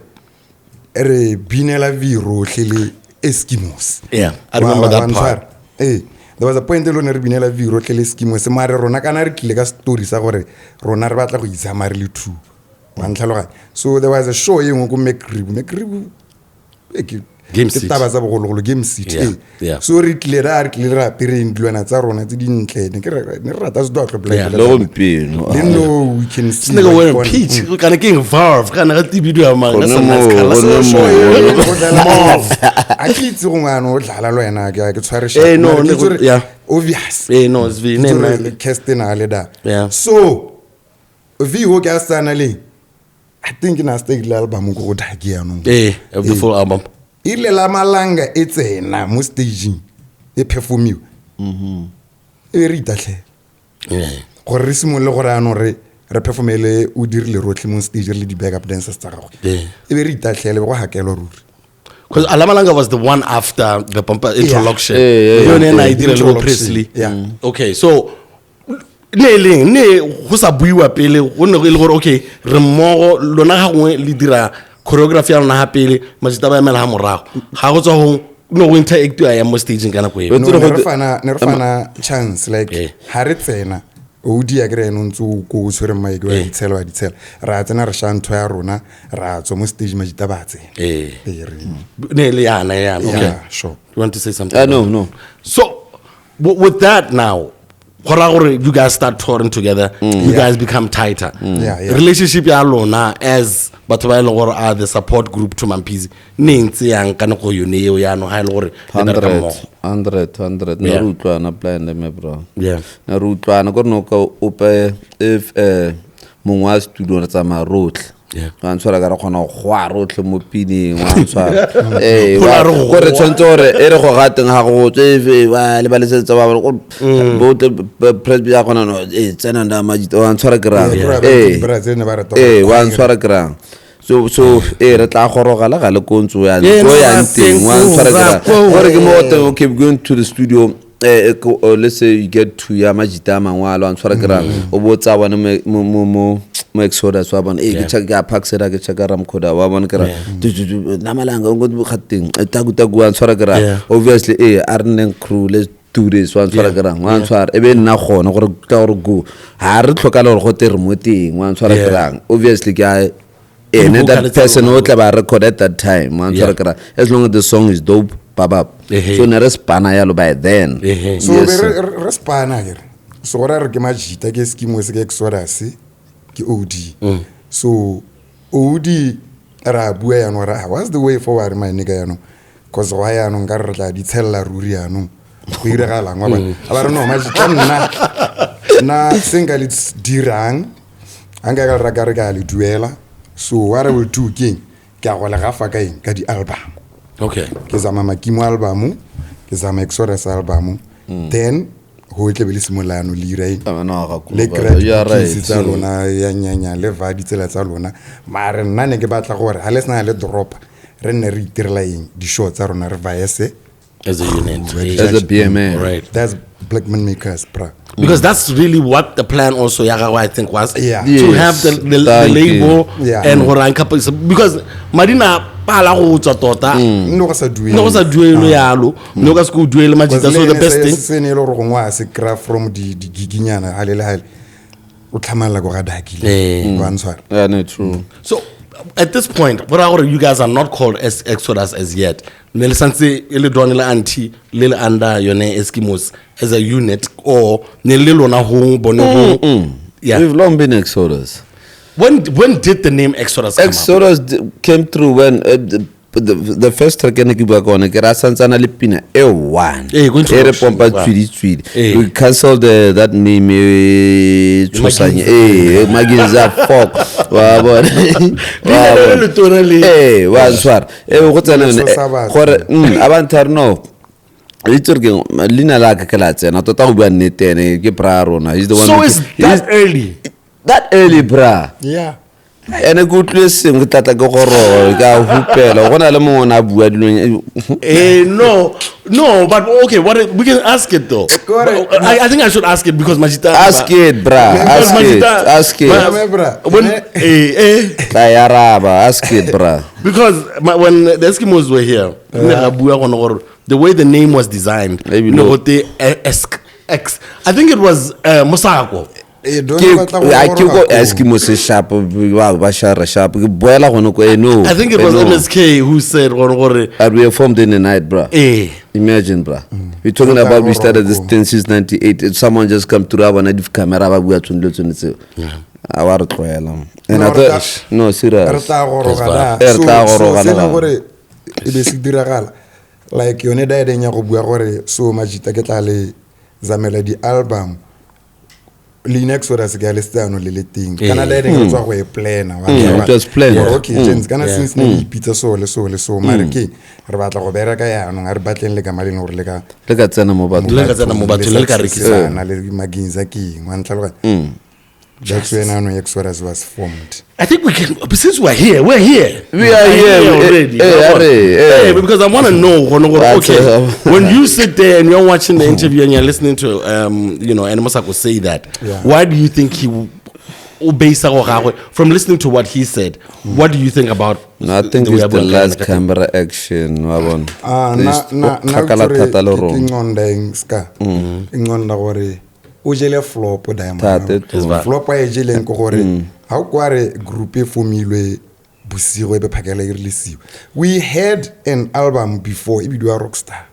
re binela v rotlhe le eskimos
Yeah, I remember that part.
Ee there was a point e le ne re binela v rotlhe le eskimos mare rona kana re tlile ka story sa gore rona re batla go izama re le two wa ntlhaloganya so there was a show e nngwe ko macrib macrib
Game
Ke
City.
taba tsa bogologolo, Game City.
Yeah,
Ee.
yeah.
So re tlile ra re tlile re apereng dilwana tsa rona tse dintle, ne ke ne re rata sedotlo.
Yeah.
Le gompieno.
Le no, we can see
This nigga
what
wearing
bona.
peach. Kana ke eng varve, kana ga tibidiwa mang,
Gone
that's a nice
moo,
colour.
gone
So,
moo.
eh, go dlala- a ke itse gongwe ano o dlala le wena, ke tshware sharp.
Eh, no,
Mara ke
ne
itse gore
yeah.
obvious.
Eh, no, it's V.
Ke
Ne,
itse gore
ne.
Kirsten a le da.
Yeah.
So v o ke a sana le, I think na stake le album ko go daki yanong.
Eh, of the full album.
E rile la malanga e tsena mo stageng e performiwa, e be re itatlhela gore re simolole gore anong re performele o dirile rotlhe mo stage re le di-backup dancers tsa gagwe. E be re itatlhele, be go hakelwa ruri.
Because Alamalanga was the one after the Pampa introduction.
Eh, eh,
Yone
eh,
na e dira le bo
Introduction,
Presley.
yeah.
Okay, so ne e leng ne go sa buiwa pele, go ne e le gore okay, re mmogo lona ga gongwe le dira choreography ya lona ga pele, majita ba emela ga morago ga go tswa go ne go interactiwa yang mo stageng ka nako eo?
But-
No,
Tsere
ne
go
re fana ne re fana chance, like
Eh.
ha re tsena o di ya kry ene o ntse o ko o tshwere mic wa
Eh.
ditshela wa ditshela, ra tsena re sha ntho ya rona, ra tswa mo stage, majita ba tsena.
Eh.
Ee, re
Ne e le yana yana, okay.
Yeah, sure.
You want to say something?
Ah, no, no.
So with that now, go raya gore you guys start touring together, you guys become tighter.
Yeah, yeah.
Relationship ya lona as batho ba e leng gore are the support group to Mampeasy ne e ntse yang ka nako yone eo yaanong ga e le gore le bereka
100
mmogo?
100 100 ne
Yeah.
re utlwana blind me bro.
Yeah.
Ne re utlwana kore no ka ope if mongwe wa studio re tsamaya rotlhe.
Yeah.
Wa ntshwara ka re kgona go goa rotlhe mo pineng, wa ntshwara. Ee,
Go la re go
kore
goa.
tshwanetse gore e re go ga teng ga go tswe efe, ba le ba lesetsa ba ba botle presby ya kgona no e tsena nda majita, wa ntshwara ke rang.
Yeah,
Ee.
bra, tse ne ba rata go
Ee, wa
choir.
ntshwara ke rang. So ee, re tla goroga le ga le ko ntse o yang
Ee,
ko
no,
yang teng, wa ntshwara ke rang.
ko-
Gore ke mo go teng, okay, we're going to the studio, let's say you get to ya majita a mangwe a le wa ntshwara ke rang, o bo tsa bone mo Exodus wa bona, ee, ke check ya Parkside, ke checka Ramkhoda wa bona ke rang. Tu, Namalanga, o ngo ga teng, taku taku, wa ntshwara ke rang.
Yeah.
Obviously, ee, a re nneng crew, let's do this, wa ntshwara ke rang, wa ntshwara e be nna gone gore ka gore go ha re tlhokala gore go te re mo teng, wa ntshwara ke
Yeah.
rang. Obviously ke a ene
Di-vocal
that
tsa
person
lona.
o tla ba record at that time, wa ntshwara
Yeah.
ke rang, as long as the song is dope, babab.
Ehe.
So ne re spana yalo by then.
Ehe.
So
Yes,
be
sir.
re spana kere, so gore re ke majita, ke Eskimos, ke Exodus, ke od. So od ra bua yaanong re, "Ah, what's the way forward, my nigga?" Yaanong cause gwa yaanong ka re re tla di tshelela ruri yaanong go iragalang wa bona. A ba re, no majita, nna se nka le dirang ga nka ka le raka re ka le duela. So what I will do ke eng, ke a go le gafa ka eng, ka di-album.
Okay.
Ke zama Makimo album, ke zama Exodus album, then go tle be le simolano le ira eng,
Ah, no, ga
le
go-
kry
you are right.
dipokisi tsa lona ya nyanya le va ditsela tsa lona. Mare nna ne ke batla gore ga le sena le dropa, re nne re itirela eng, di-show tsa rona, re vaese
As a unit.
As a BMA.
Right.
That's Black Man Makers, bra.
Because that's really what the plan also ya gagwe, I think, was
Yeah.
to
Yes.
have the
Thank
label
you. Yeah.
and gore a encompass- because madina pala go tswa tota,
Nne go sa duele.
ne go sa duelwe yalo, ne o ka se ke o duele majita, so the best thing
se ne e le gore gongwe a se kry-a from di-giginyana gale le gale, o tlhamalela ko ga dakile,
Eh.
wa ntshwara.
Yeah, no, true.
So at this point, go raya gore you guys are not called as Exodus as yet, ne le santse e le Don le Auntie le le under yone Eskimos as a unit, or ne le lona hong bone hong? Yeah.
We've long been Exodus.
When did the name Exodus come up?
Exodus came through when the first track ene ke bua ka one, ke ra santsana le pina e one
Eh, ko
e re
introduction,
pompa
wow.
tswidi tswidi.
Eh.
We cancelled that name e tshosang, eh, Maginza fuck, wa bona.
Leina le le letona le.
Eh, wa tshwara e go tsena yone,
Tshosa batho.
gore a re no itse gore ke leina la ka ke la tsena tota go bua nnete, ene ke bra rona. He's the one
So
who-
is
he's
that early?
That early, bra.
Yeah.
Ene ke utlwile sengwe ke tlatla ke gorogo ke a hupela go na le mongwe o ne a bua dilong.
Eh, no, but okay, what we can ask it though.
Kore-
But, I think I should ask it because Majita.
Ask it, bra.
Because
Ask it,
Majita-
ask it.
But-
Mme, bra.
When, eh,
Tla e araba, ask it, bra.
Because when the Eskimos were here, ne ra bua gone gore the way the name was designed,
Maybe
ne
no.
go te, Esk X. I think it was Mosako.
Eh, don't
Ke
batla go
a ke
goroga
ko
koo.
eskimo se sharp ba shara sharp ke boela gone ko no.
I think it was
no.
MSK who said gore gore
But we were formed in the night, bro.
eh
Imagine, bro. We're talking
Re tla
about we
goroga
started this
koo.
thing since 98. If someone just come through our native camera, ba bua tsone dilo tsone tseo. A wa re tlohela. And
No,
I
re
thought,
tla-
no,
re
serious.
tla goroga
That's
na.
Eh, re tla
So- so
goroga
se
na
leng
ga.
gore e be se diragala like yone diadeng ya go bua gore so majita ke tla le zamela di-album leina exodus ke a le setsano le le teng kana diadeng re tswa go e plana wa tseba.
It was planned.
Gore, okay gents kana
Yeah.
since ne le ipitsa so le so le so mare ke re batla go bereka yaanong a re batleng le ka mali leng gore le ka
Le ka tsena mo bathong.
Le ka tsena mo bathong, le ka rekisa.
rekisana le maginza ke eng wa ntlhaloganya that's when ano exodus was formed.
I think we can, since we're here, we're here.
We are here,
already.
eh,
Come on.
eh, eh.
Because I want to know,
That's,
okay, when you sit there and you're watching the interview and you're listening to, you know, Animosako say that,
Yeah.
why do you think he obeys from listening to what he said? What do you think about?
No, I think
the way
it's the
a buang ka
last
yona ka teng?
camera action wa bona.
Ah,
There's-
na
o kgakala thata le
ke
rona.
nqonda eng ska ke nqonda gore o jele flop diamond
Thata e tona.
Flop a e jeleng ke gore ga o kwa re group e fomilwe bosigo e be phakela e releasiwe. We had an album before e bidiwa Rockstar.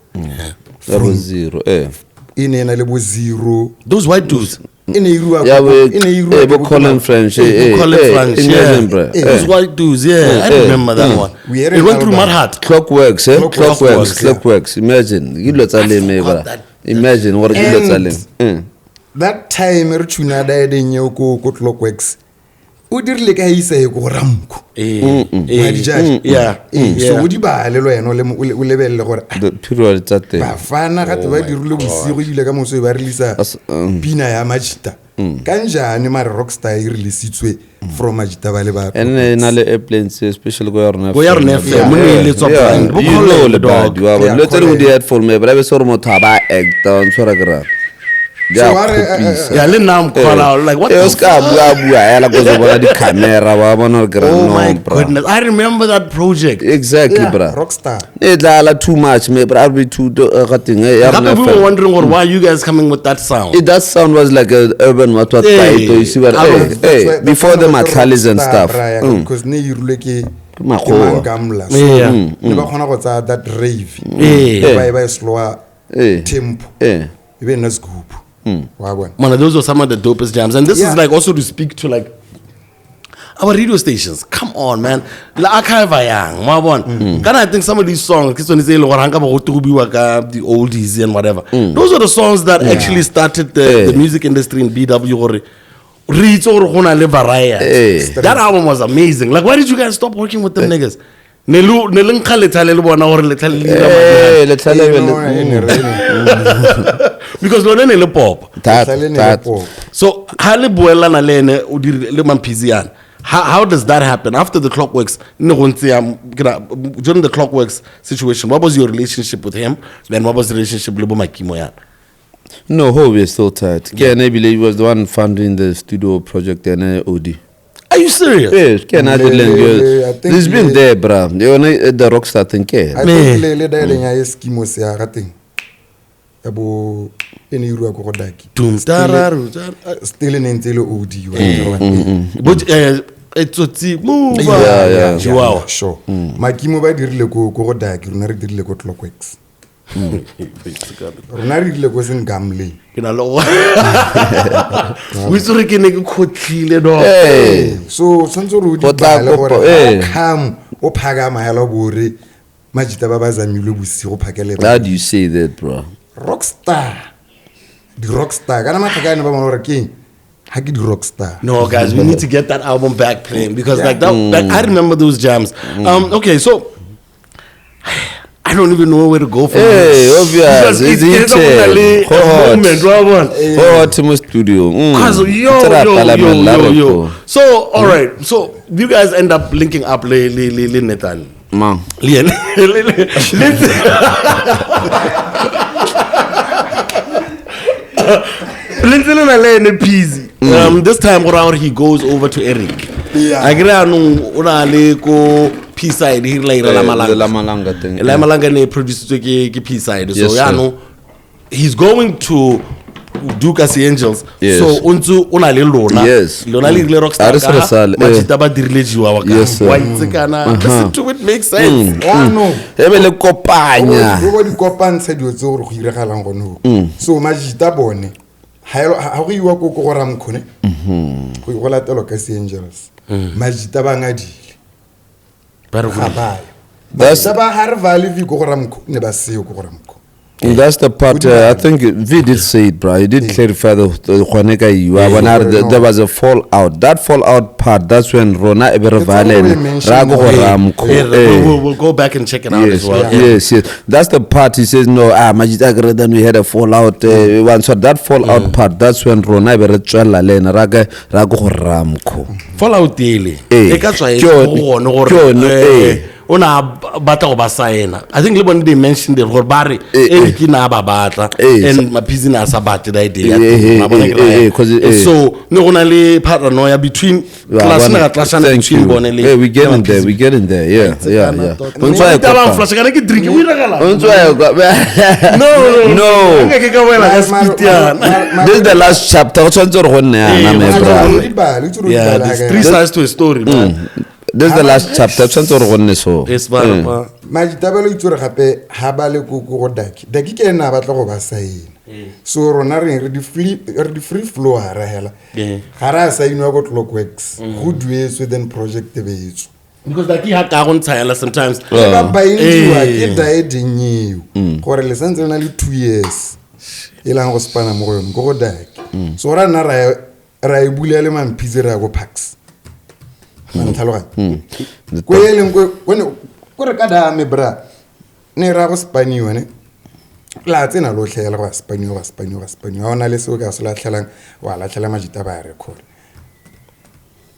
Ya bo zero, eh.
E ne e na le bo zero.
Those white dudes.
E ne e iriwa
Ya bo
e ne e iriwa
eh,
ke
bo
bo
Colin French, eh, eh,
Colin
eh,
French,
imagine,
yeah.
bro.
Eh.
Those
Eh.
white dudes, yeah. I
Eh,
remember that one.
We had
It
an
went through
album.
Mud Hut.
Clockworks, eh?
Clockworks,
Clockworks,
yeah.
Clockworks. Imagine. Ke dilo tsa
I
leme,
forgot
bra.
that.
Imagine gore ke dilo tsa
And-
leme. Eh.
That time re tuna diadeng eo ko Clockworks o dirile ka isa e ko go Ramko.
Eh,
Wa
eh,
di-judge.
yeah,
Ee, so
yeah.
o di bale le wena o lebelele gore ah,
The period tsa teng.
bafana gate ba dirile bosigo ebile ka moso e ba releasa
As-
pina ya majita kanjane mare Rockstar e releasitswe from majita ba le ba
And e na le airplanes especially ko ya rona.
Ko ya rona
FM,
mo ne e letswa brand. Bo
You
Colin,
know le
dog.
bad, wa bona.
Yeah,
Dilo tse dingwe
Colin.
di headphone me, bra be se gore motho a ba acta, wa ntshwara ke rata. Di a
So wa re, eh,
kgopisa.
Yeah, le now I'm call out. Like, what
Eh,
the
o ska bua bua hela ko zo bona di-camera wa bona gore ke re
Oh
no,
my
bra.
goodness. I remember that project.
Exactly,
Yeah,
bra.
Rockstar.
E dlala too much me bra be too ga teng eh, ya
Gape
rona
we were
FM.
wondering gore, why are you guys coming with that sound?
That sound was like a urban what
Hey,
kwaito, you see what
I
eh,
was-
eh,
That's why- that's
before
why
the
re
Mathalis and
Rockstar,
stuff.
bra, ya, because ne e irilwe ke
Ke makgowa.
ke Mangamla. So,
Yeah.
ne ba kgona go tsaya that rave
Eh.
ba e ba e slower
Eh.
tempo
Eh.
e be nna scoop wa bona.
Man, those were some of the dopest jams. And this
Yeah.
is like also to speak to like our radio stations. Come on, man. La archive yang, wa bona. Kana I think some of these songs, ke tsone tse e leng gore ha nka ba go tobiwa ka the oldies and whatever. Those are the songs that actually started the music industry in BW gore re itse gore go na le variety.
Eh.
That album was amazing. Like, why did you guys stop working with them niggas? Ne le nkga lethale le bona gore lethale le dira madi.
Eh, letlhale
Eh,
be
no,
le-
e ne re-
Because lone ne le pop.
That-
Letlhale ne le
that.
pop.
So ha le boelana le ene o dirile le Mamphisi yana. How does that happen after the Clockworks? Ne go ntse yang- ke during the Clockworks situation, what was your relationship with him? Then what was the relationship le bo Makimo yana?
No, ho, we're still tight. Ke ene ebile he was the one funding the studio project ene OD.
Are you serious?
Yes, ke ene a dirileng
I think
He's been there, bra. Yone the Rockstar thing ke
I
ene.
think le dialeng ya eskimo se ya ga teng ya bo e ne e iriwa ko go daki
Dum tararu tar-
still e ne ntse e le od wa
Bo eh, tsotsi move.
Yeah, yeah.
Chihuahua.
Sure. Makimo ba dirile ko go daki, rona re dirile ko Clockworks, rona re dirile ko sengamleng.
Ke na le go. O itse gore ke ne ke khotlile dog.
Eh,
So tshwanetse gore o di
Go tla
bale gore
kopo, eh.
come o phakama hela bore majita ba ba zamilwe bosigo phakele.
How do you say that, bro?
Rockstar, di-rockstar kana matlhakane ba bona gore ke eng ga ke di-rockstar.
No, guys, we need to get that album back playing because
Yeah.
like that, like, I remember those jams. Okay, so I don't even know where to go from
Hey,
here.
obvious,
Because
it's
it's
heated.
a
Hot.
moment, wa bona?
Hot mo studio.
Cause yo,
Ntse re
yo,
apala
yo,
mella
yo,
re
yo.
ko.
So, all right, so you guys end up linking up le le le le Nathan.
Mang?
Le ene- le ntse le na le ene Peasy. This time go raya gore he goes over to Eric.
Yeah.
A kry anong o na le ko P-side he ira
Eh,
la Malanga.
La Malanga thing.
La Malanga ne e producetswe ke P-side. So
Yes, sir.
yaanong he's going to Do Kasi Angels.
Yes.
So o ntse o na le lona.
Yes.
Lona le rile
A
rockstar
re se re
ka
sale, eh.
majita ba dirile jiwa ka.
Yes, sir.
Wa itse kana. Listen to it makes sense.
Jaanong
E be le kopanya.
o bo di kopantsha dilo tse gore go iragalang gone go so majita bone ha go iwa ko ko go ramkhone go latelwa ka se angels majita ba ngadile
Ba re
ga ba yo.
That's-
Majita ba ha re va le vi ko go ramkho ne ba seo ko go ramkho.
That's the part. I think V did say it, bro. He did clarify the gone ka iwa. Bona re there was a fallout. That fallout part. That's when rona e be re
It's all we
valen.
mentioned.
Ra go go Ramco.
Yeah,
Eh.
we'll go back and check it out
Yes,
as well.
yes, yes. That's the part he says, no, Majita Gre, then we had a fallout. So that fallout part, that's when rona e be re tswella le ena, ra go go Ramco.
Fallout ele.
Eh.
E ka tswa e
Ke yone-
go gone gore
ke yone, eh.
o na batla go ba saena. I think le bone they mentioned it gore ba re
Eh, eh.
Eric na ba batla
Eh,
and Maphizi na sa batle that idea.
Eh, eh,
Ma bona
eh,
ke raya.
eh, 'cause,
And
eh.
so ne go na le paranoia between
Yeah,
class na
bona-
ga clashana
thank
between
you.
bone le
Hey, we getting there, we getting there. Yeah. O ntse wa e
Taba
kopanya.
flash kana ke drink o iragala.
O ntse wa e kopa-
No,
No.
Nka ke ka boela ka speed yana.
This is the last chapter. Go tshwanetse gore go nne yana, my bra.
Yeah, there's three sides to a story, man.
This is the last chapter. Tshwanetse gore go nne so.
Yes, ba ba.
Majitabelo itse gore gape ha ba le ko ko go daki daki ke ena a batla go ba saena so rona re re di free flow ha ra hela
Yeah.
ga re a saeniwa ko clockworks go duetswe then project e be e tswa.
Because like ha ka go ntsha yela sometimes.
Ba baendiwa
Eh.
ke diedeng eo gore le santse le na le 2 years e lang go spana mo go yone ko go daki so ra nna ra e bula le mamphitse re ya ko parks mantlhaloganya ko e leng ko re ka dame bra ne ra go spaniwa ne la tsena lotlhe hela go a spaniwa go a spaniwa go a spaniwa ga o na le seo ka se latlhelang wa latlhela majita ba a record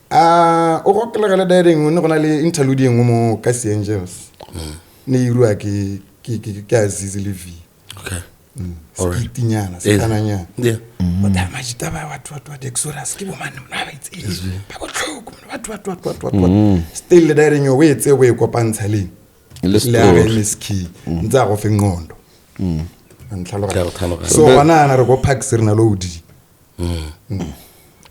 a o gokelegele diadeng ne go na le interlude e nngwe mo ka se angels ne e iriwa ke azizi le v.
Okay. Alright.
Skitinyana
Yes.
sekananyana.
Yeah.
But majita ba batho batho ba Dexorus ke bomane mona ba itse ba botlhoko mona batho batho batho batho batho still le diadeng yo o e tseye o e kopantsha leng
Le
le a
story.
MSK ntse a go fe nqondo.
Ke a go tlhaloganya.
So gona ana re ko parks re na le od.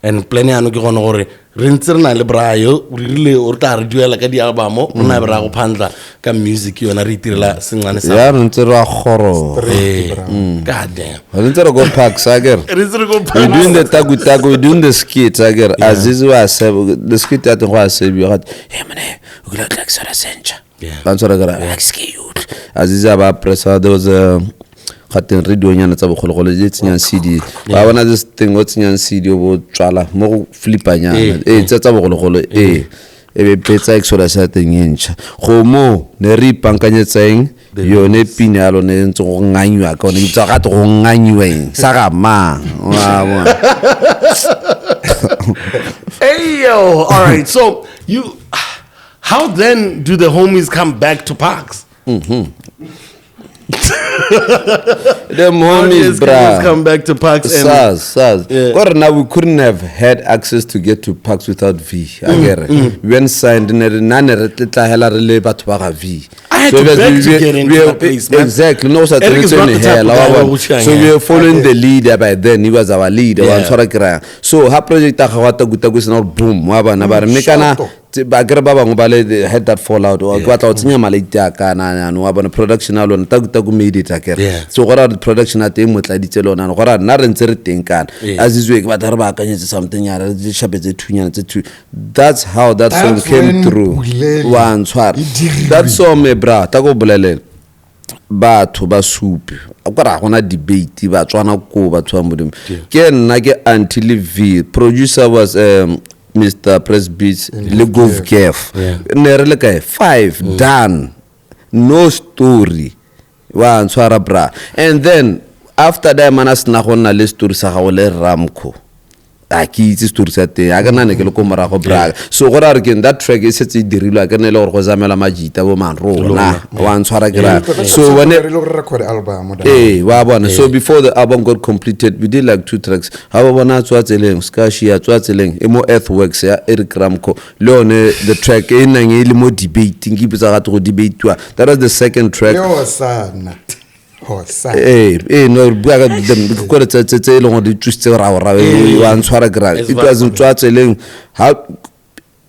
And plan yano ke gone gore re ntse re na le brayo re rile o re tla re duela ka di-album o rona be re ya go phandla ka music yona re itirela sengwane sa
Ya re ntse re a kgoroga.
Eh, god damn.
Re ntse re go parks akere.
Re ntse re go
We're doing the taku taku, we're doing the skit akere. Azizi wa sebe, the skit ya teng go a sebiwa gate. Hey mane, o kile wa tla ke sona sentšha.
Yeah.
Ba ntshwara ka re, "Ah, ke se ke e utlwe." Azizi a ba pressa, there was a gateng radionyana tsa bogologolo tse tsenyang CD. Ba bona this thing o tsenyang CD o bo tswala mo go flipanyana.
Eh,
Ee, tse tsa bogologolo ee. E be betsa exodus ya teng e ntšha. Go mo ne re ipankanyetseng yone pina ya lone e ntse go nganyiwa ka one ke bitsa gate go nganyiwa eng sa ga mang wa bona.
Hey yo, all right. So you, how then do the homies come back to parks?
Them
How do
homies,
these guys
bruh.
come back to parks and
SARS, SARS.
Yeah.
Gore now we couldn't have had access to get to parks without V. Akere. We weren't signed ne re nna ne re tla hela re le batho ba ga V.
I had to beg to get into that place, man.
Exactly. No sa
Eric is not the type of
hela
guy
wa
who
bona.
will
So we were following the leader by then. He was our leader. Wa
Yeah.
ntshwara ke raya. So ha project ya gagwe ya Taku Taku sena gore boom wa bona ba re mme kana
Shoto.
ba kere ba bangwe ba le they had that fallout wa ke batla go tsenya malate a kana jaanong wa bona production ya lona Taku Taku made it akere.
Yeah.
So gore a re production ya teng e mo tladitse le ona gore a nna re ntse re teng kana
Yeah.
azizwe ke batla re baakanyetse something nyana re di shape tse two nyana tse two. That's how that song
That's
came
when
through.
Pulele
Wa ntshwara
e dirilwe.
that song me bra ta ko bolelela batho ba supe ka re ga gona debate batswana ko batho ba modimo ke nna ke anti le v producer was Mr Presbeats le gov gaf
Yeah.
ne re le kae five done no story wa ntshwara bra. And then after that mana sena go nna le story sa gago le Ramco a ke itse story sa teng a ke nna ne ke le ko morago bra. So gore a re keng that track e setse e dirilwe a ke ne e le gore go zamela majita bo manrona wa ntshwara ke raya. So when
re le gore record album da.
Ee wa bona. So before the album got completed we did like two tracks ga ba bona tswa tseleng ska shia tswa tseleng e mo earthworks ya Eric Ramco le yone the track e nang e le mo debating ke ipotsa gate go debatiwa. That was the second track.
Le osana. Hosa.
Ee, no, re bua ka kore tse e leng gore di tsositse raorao, wa ntshwara kry.
It's
It was ntswa tseleng ha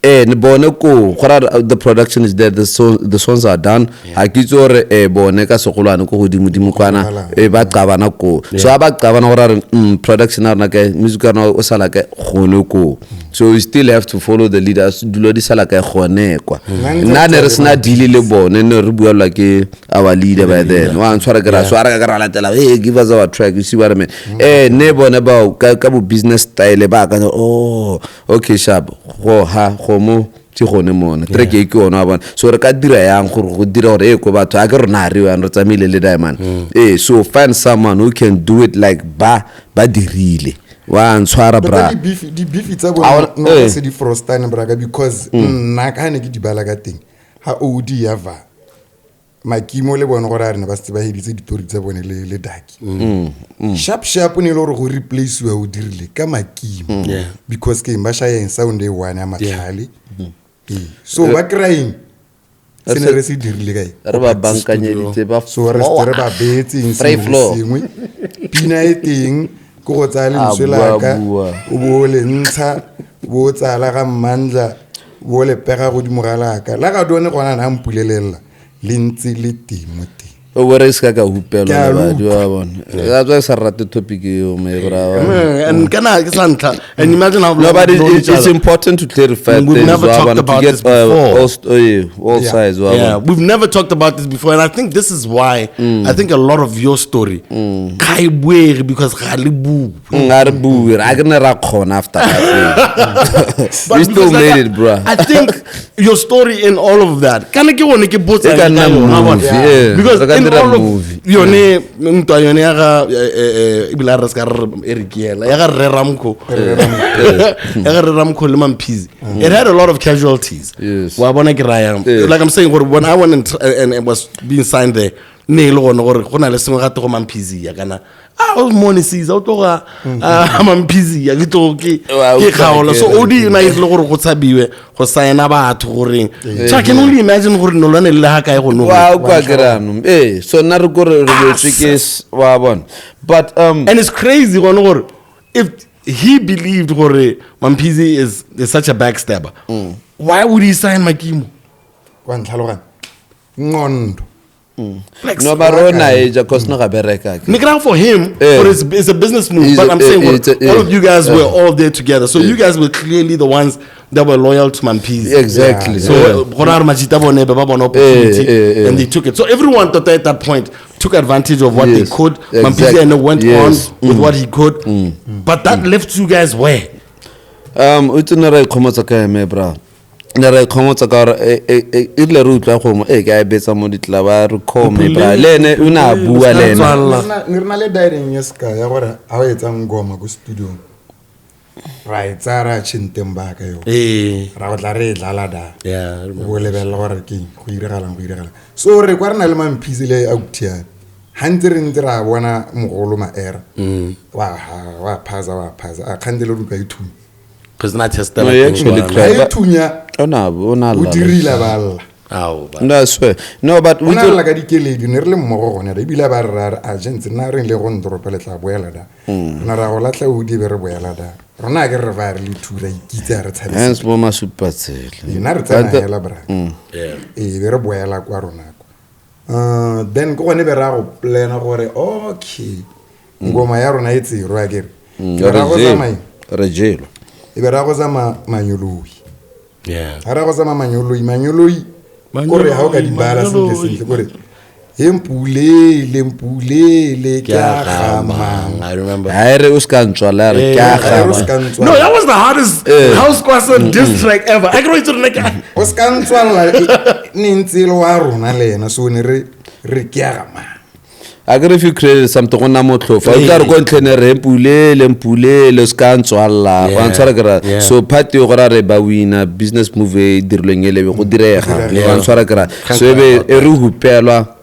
ne bone ko gora the production is there, the songs are done. Ha ke itse gore bone ka segolwane ko godimo-dimo kwana ba qabana ko, so ha ba qabana gore a re production ya rona kae, music ya rona o sala kae gone ko. So you still have to follow the leaders, dilo di sala kae gone kwa.
Nna
Nna ne re sena deal le bone, ne re buelwa ke our leader by then, wa ntshwara ke ra. So a re ka ra latela, hey, give us our track, you see what I mean? Ne bone bao ka bo business style ba ka, oh okay, sharp, go ha go mo ke gone mona track e ke one wa bona. So re ka dira yang gore go dira gore e ko batho a ke rona re yang re tsamaile le diamond so find someone who can do it like ba dirile, wa ntshwara bra.
Tota di-beef tsa
A
bone no se di frostane braka, because nna ka ne ke di bala ka teng ha od ya va Makimo le bone gore a re ne ba setse ba heditse ditori tsa bone le Daki sharp sharp, ne e le gore go replaceiwa o dirile ka Makimo because ke eng ba shayeng sound e one ya matlhale. Ee, so ba kry-eng se ne re se dirile kae?
Re ba bankanyeditse ba
So re setse re ba beetseng
Free
sengwe le
floor.
sengwe, pina e teng ke go tsaya lentswe
A bua,
laka,
bua.
o bo o le ntsha, o bo o tsaya la ga Mmandla, o bo o le pega godimo ga laka la ga done gona na mpulelela le ntse le teng mo teng.
O bo re se ka hupelwa
Ke a
le badi
utlwa.
wa bone ka tswa ke sa rate topic eo me bra.
And kana ke sa ntlha, and imagine how
No,
long
but
we've known each
it's
other.
important to clarify
We've
things,
never
wa
talked
bona, to
about
get,
this before.
all
Yeah.
sides wa
Yeah,
bona.
we've never talked about this before, and I think this is why I think a lot of your story ga e buege because ga le bue.
Ga re bue, a ke ne ra kgona after that.
But
We still
because, like,
made it, bro.
I think your story in all of that kana ke gone ke botsa
E ka nna
ka yona, wa bona.
movie, yeah.
Because
Re ka
in
dira
all of
movie.
yone ntwa yone ya ga ebile a re se ka re re e ke ela ya ga Rre Ramco, ya ga Rre Ramco le Mampizi, it had a lot of casualties.
Yes.
Wa bona ke rayang?
Yeah.
Like I'm saying gore when I went and was being signed there, ne e le gone gore go na le sengwe gate go Mampizi ya kana a o mone Caesar o tloga a Mampizi ya ke tlogo ke
Wa
ke
utlwa
kgaola.
ke
So
re.
odi yona e rile gore go tshabiwe go signa batho goreng, so I can only imagine gore no lwane le ga kae go no.
Wa kwa ke ranong ee, so nna re kore re wetswe ke wa bona, but
And it's crazy gone gore if he believed gore Mampizi is such a backstabber, why would he sign Makimo?
Wa ntlhaloganya ngondo.
Like,
no, ba rona e ja cause no ga bereka ke.
Ne ke raya for him, but it's a business move.
It's
But I'm saying gore all of you guys were all there together, so you guys were clearly the ones that were loyal to Mampizi.
Exactly.
So go ra gore majita bone be ba bona opportunity
Eh.
and they took it. So everyone tota at that point took advantage of what they could. Mampizi and went on with what he could. But that left you guys where?
O itse ne ra ikgomotsa ka eme bra, ne ra ikgomotsa ka gore e rile re utlwa kgomo e ke a e betsa mo ditla ba re kgome bra, le ene o ne a bua le ene.
Tswalla.
Ne re na le diring ya seka ya gore ga o etsang ngoma ko studiong ra e tsaya ra tšhenteng baka yo ra go tla re e dlala da.
Yeah, I remember.
O lebelela gore ke eng, go iragalang, go iragalang. So re kwa re na le Mamphisi le Autiane ga ntse re ntse ra bona mogolo maera wa phaza wa phaza a kgante le ruka e thunya.
Because not tested.
No, he actually
Ga
cried.
e thunya
o na o na
o
lla.
dirile ba lla.
No, I swear. No, but
O
we
na lla ka dikeledi, ne re le mmogo gone da ebile ba re ra re agents nna re le go ntoropo le tla boela da, rona ra go latlha o di be re boela da, rona a ke re ba re le thura ikitse a re tshabe.
Hence bo masupatsela.
Nna re tsena hela bra.
Yeah.
Ee, be re boela kwa rona kwa. Then ke gone be ra go plana gore okay, ngoma ya rona e tserwa akere e be ra go tsamaya
Re jelwa.
E be ra go tsamaya manyoloi.
Yeah.
Ga ra go tsamaya manyoloi, manyoloi kore ga o ka di bala sentle sentle kore e mpulele mpulele ke a gamang.
I remember.
Ha e re o se ka ntswala re ke a
Ha e re o
gama.
se ka ntswala.
No, that was the hardest house kwasa diss track ever. I can wait to the next.
O se ka ntswalla ne ntse e le wa rona le ena, so ne re ke a gamang.
A ke re if you created something go nna motlhofo. O tla re ko ntlheng re mpulele mpulele o se ka ntswalla. Wa ntshwara ke ra.
Yeah.
So part eo go ra re ba wina business move e dirilweng e lebe go direga.
Yeah.
Wa ntshwara ke ra. So e be e re hupelwa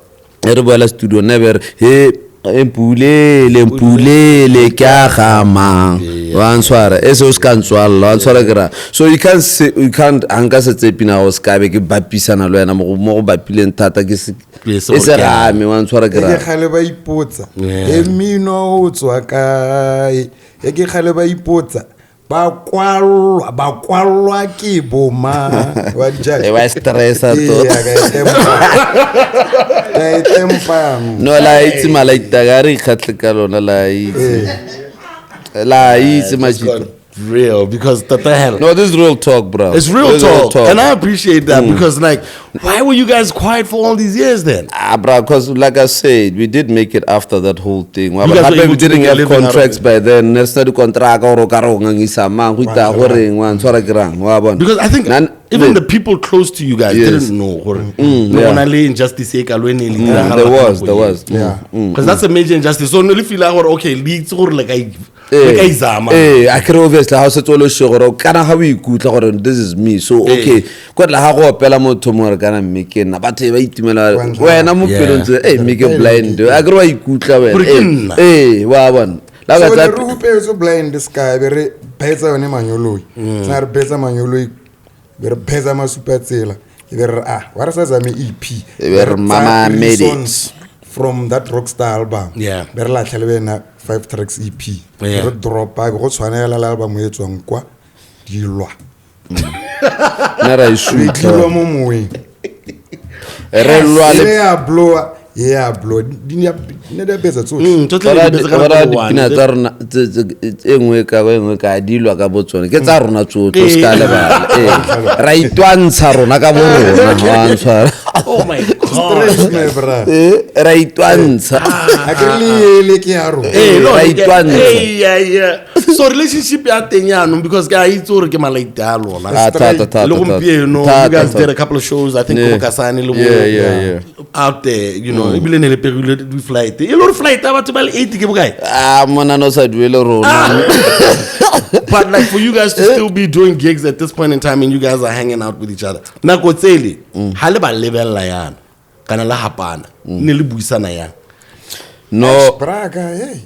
e re boela studio ne be re he Mpulele, mpulele ke a gamang, wa ntshwara e se o se ka ntswalla, wa ntshwara ke ra. So you can't say, you can't, a nka se tse pina go se ka be ke bapisana le wena mo go bapileng thata ke se
Ke se
e se
gore ke a-
rame, wa ntshwara ke
E ke
ra.
kgale ba ipotsa
Yeah.
e mmino o tswa kae, e ke kgale ba ipotsa ba kwallwa, ba kwallwa ke boma wa di-judge.
E ba stressa
Ee,
tota.
ka e tempa. Ka e tempa.
No, la itse malaita ga re ikgatlhe ka lona, la itse, la itse majito.
Real, because the hell.
No, this is real talk, bro.
It's real
This is
talk. And I appreciate that because, like, why were you guys quiet for all these years then?
Ah, bro, because like I said, we did make it after that whole thing.
You guys were
Gape
able
we
to
didn't
make a
have
living out of
contracts
it.
by then. Ne re sena dikontraka gore o ka re o ngangisa mang, go itaya goreng, wa ntshwara ke rang, wa bona.
Because I think even the people close to you guys
Yes.
didn't know. Gore, no
yeah.
one le injustice e kalo e ne e le diragala
There
ka
was,
nako
there
eo.
was.
Yeah.
Because that's a major injustice. So, no le feel gore, okay, le itse gore le ka le ka izama.
Ee, a kere obviously ga o setse o le sure gore kana ga o ikutlwa gore this is me, so
Ee.
okay, ko tla ga go opela motho mo re kana mme ke nna, batho ba itumela
Wa ntlha.
wena mo
Yeah.
pelong tse, ee, mme ke blind, a kere wa ikutlwa wena.
Gore ke
Ee,
nna.
ee, wa bona. La
So
ka
ne
tsa
re hupetse blind sky, be re betsa yone manyoloi, tsena re betsa manyoloi, be re betsa masupatsela, e be re re, ah, wa re sa zame EP,
E be re
tsaya
Mama
three
made it.
songs from that rockstar album,
Yeah.
be re latlha le wena 5 tracks EP,
Yeah.
re dropa be go tshwanela le album e tswang kwa dilwa,
nna ra e
be
sutla.
dilwa mo moweng,
Re lwa
e
le
be ya blowa, e ya blowa, di ne di a betsa tsotlhe.
Tsotlhe le di betsa ka
Gora
nako e one.
dipina tsa rona e nngwe ka e nngwe ka di lwa ka bo tsone, ke tsa rona tsotlhe, o se ka lebala. Ee, ra itwantsha rona ka bo rona, wa ntshwara.
Oh my God.
Straight, my brother.
Ee, ra itwantsha.
A ke re le ele ke ya rona.
Ee, no,
ra
ke-
itwantsha.
Ee, yeah, yeah. So relationship ya teng yaanong, because ke a itse gore ke malaita a lona.
Ah, thata, thata,
Le gompieno,
thata,
you guys
thata.
did a couple of shows, I think
Yeah.
ko Kasane le bo
Yeah.
out there, you know, ebile ne le pegile di-flight. E le gore flight ya batho ba le 80 ke bokae?
Ah, mona no sa duele rona.
But like for you guys to still be doing gigs at this point in time and you guys are hanging out with each other. Nako tsele, ha le ba lebella yana, kana la hapana, ne le buisana yang.
No,
Braka, hey.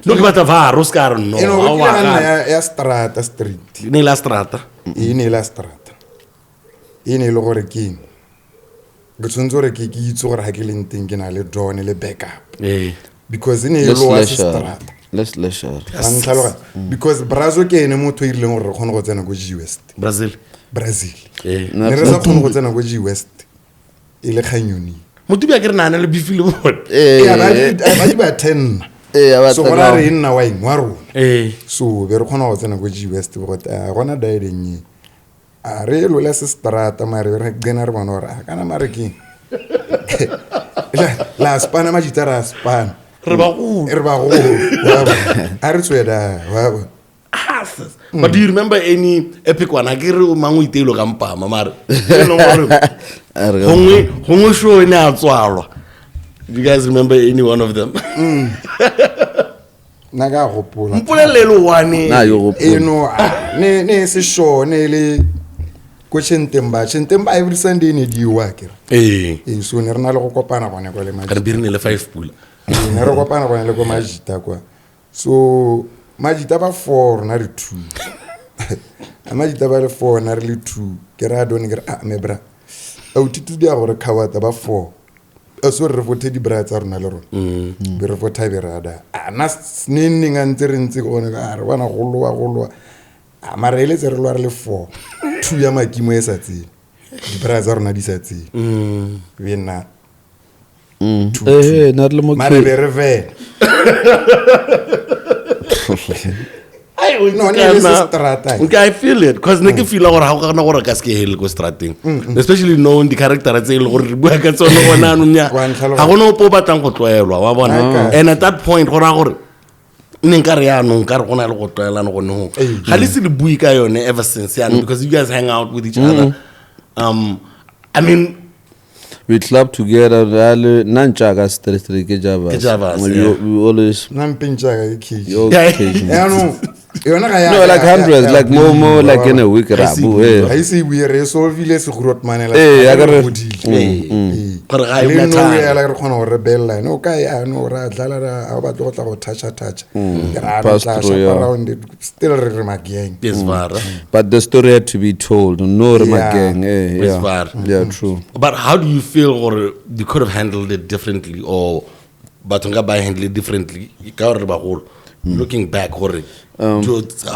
No, ke batla VAR, o ska re no.
E no,
ha
go
o
kile ga nna
wa
ya strata street.
ne la strata.
E ne e la strata, e ne e le gore ke eng, ke tshwanetse gore ke itse gore ga ke leng teng ke na le done le backup,
Ee.
because e ne e
let's
loa
leisure.
sestrata.
Let's leisure.
Wa ntlhaloganya? Because brazo ke ene motho o irileng gore re kgone go tsena ko G West.
Brazil.
Brazil.
Ee.
Ne re sa kgone go tsena ko G West e le kganyoni.
Motubi a ke re naana le beef le bone.
Ee,
Ee, ba di ba tenna.
Ee, ba
So
tena.
gona re e nna wa eng wa rona.
Ee.
So be re kgona go tsena ko G West bo gote, a gona diedeng e a re lole se strata, mare re qena re bona gore a kana mare keng la spana majita ra spana,
Re ba go.
re ba golo, wa bona. A re tsweda wa bona.
Ah, sis. But do you remember any epic one? A ke re o mang o iteilwe ka mpama mare. E leng gore
A re ka-
gongwe show e ne a tswalwa. Do you guys remember any one of them?
Nna ka gopola.
Mpolelele le one.
Na yo gopola.
Eno ah, ne se sure ne le ko Chentemba, Chentemba every Sunday ne di wa ke re.
Ee.
Ee, so ne re na le go kopana gone kwa le
Re
majita.
biri ne le 5 pula.
Ee, ne re kopana gone le ko majita kwa, so majita ba four, rona re two. A majita ba le four, rona re le two. Ke re a done, ke re ah me bra, a o thitse di ya gore khawata ba four, a so re fothe di-bra tsa rona le rona, be re fotha be re ada a na neng neng a ntse re ntse gone a re bona go loa go loa, a mara eletse re loa re le four, two ya makimo e sa tsene, di-bra tsa rona di sa tsene, be nna two,
Ee,
two.
na re le mo
Mare be re vena.
Ai, o
No,
itse
ne le
ka
se
nna-
strata.
Okay, I feel it because ne ke feel gore ga go kana gore ka se ke hele ko strateng, especially knowing di-character tse e le gore re bua ka tsone gone anong ya
Wa ntlhaloganya.
ga gona ope o batlang go tlwaelwa, wa bona.
Okay.
And at that point go raya gore ne nka re yaanong ka re go na le go tlwaelana gone go
Ee.
ga le se le bue ka yone ever since yaanong, because you guys hang out with each other, I mean,
We club together, ra le nna ntšaka straight straight ke Javas.
Ke Javas,
We,
yeah.
we always
Nna mpentšaka ke cage.
we always
Yeah.
cage.
Yaanong yona ga ya
No, like hundreds, like more like in a week
Ga
ra
ise e
bo,
bue.
eh.
Ga ise e bue, re solvile segurotmanela.
Ee, a ke re-
Godile. Ee.
Gore ga e
Le no
matter.
yela re kgona go re bella no ka ya no ra dlala ra a o batle go tla go toucha toucha ke ra no
Pass
tla
through,
shapa
yeah.
round still re re magieng.
Yes, var.
But the story had to be told. No, re
Yeah.
gang. Eh,
Yes,
yeah.
var.
Yeah, true.
But how do you feel or you could have handled it differently or batho nka ba handle it differently ka gore re bagolo looking back gore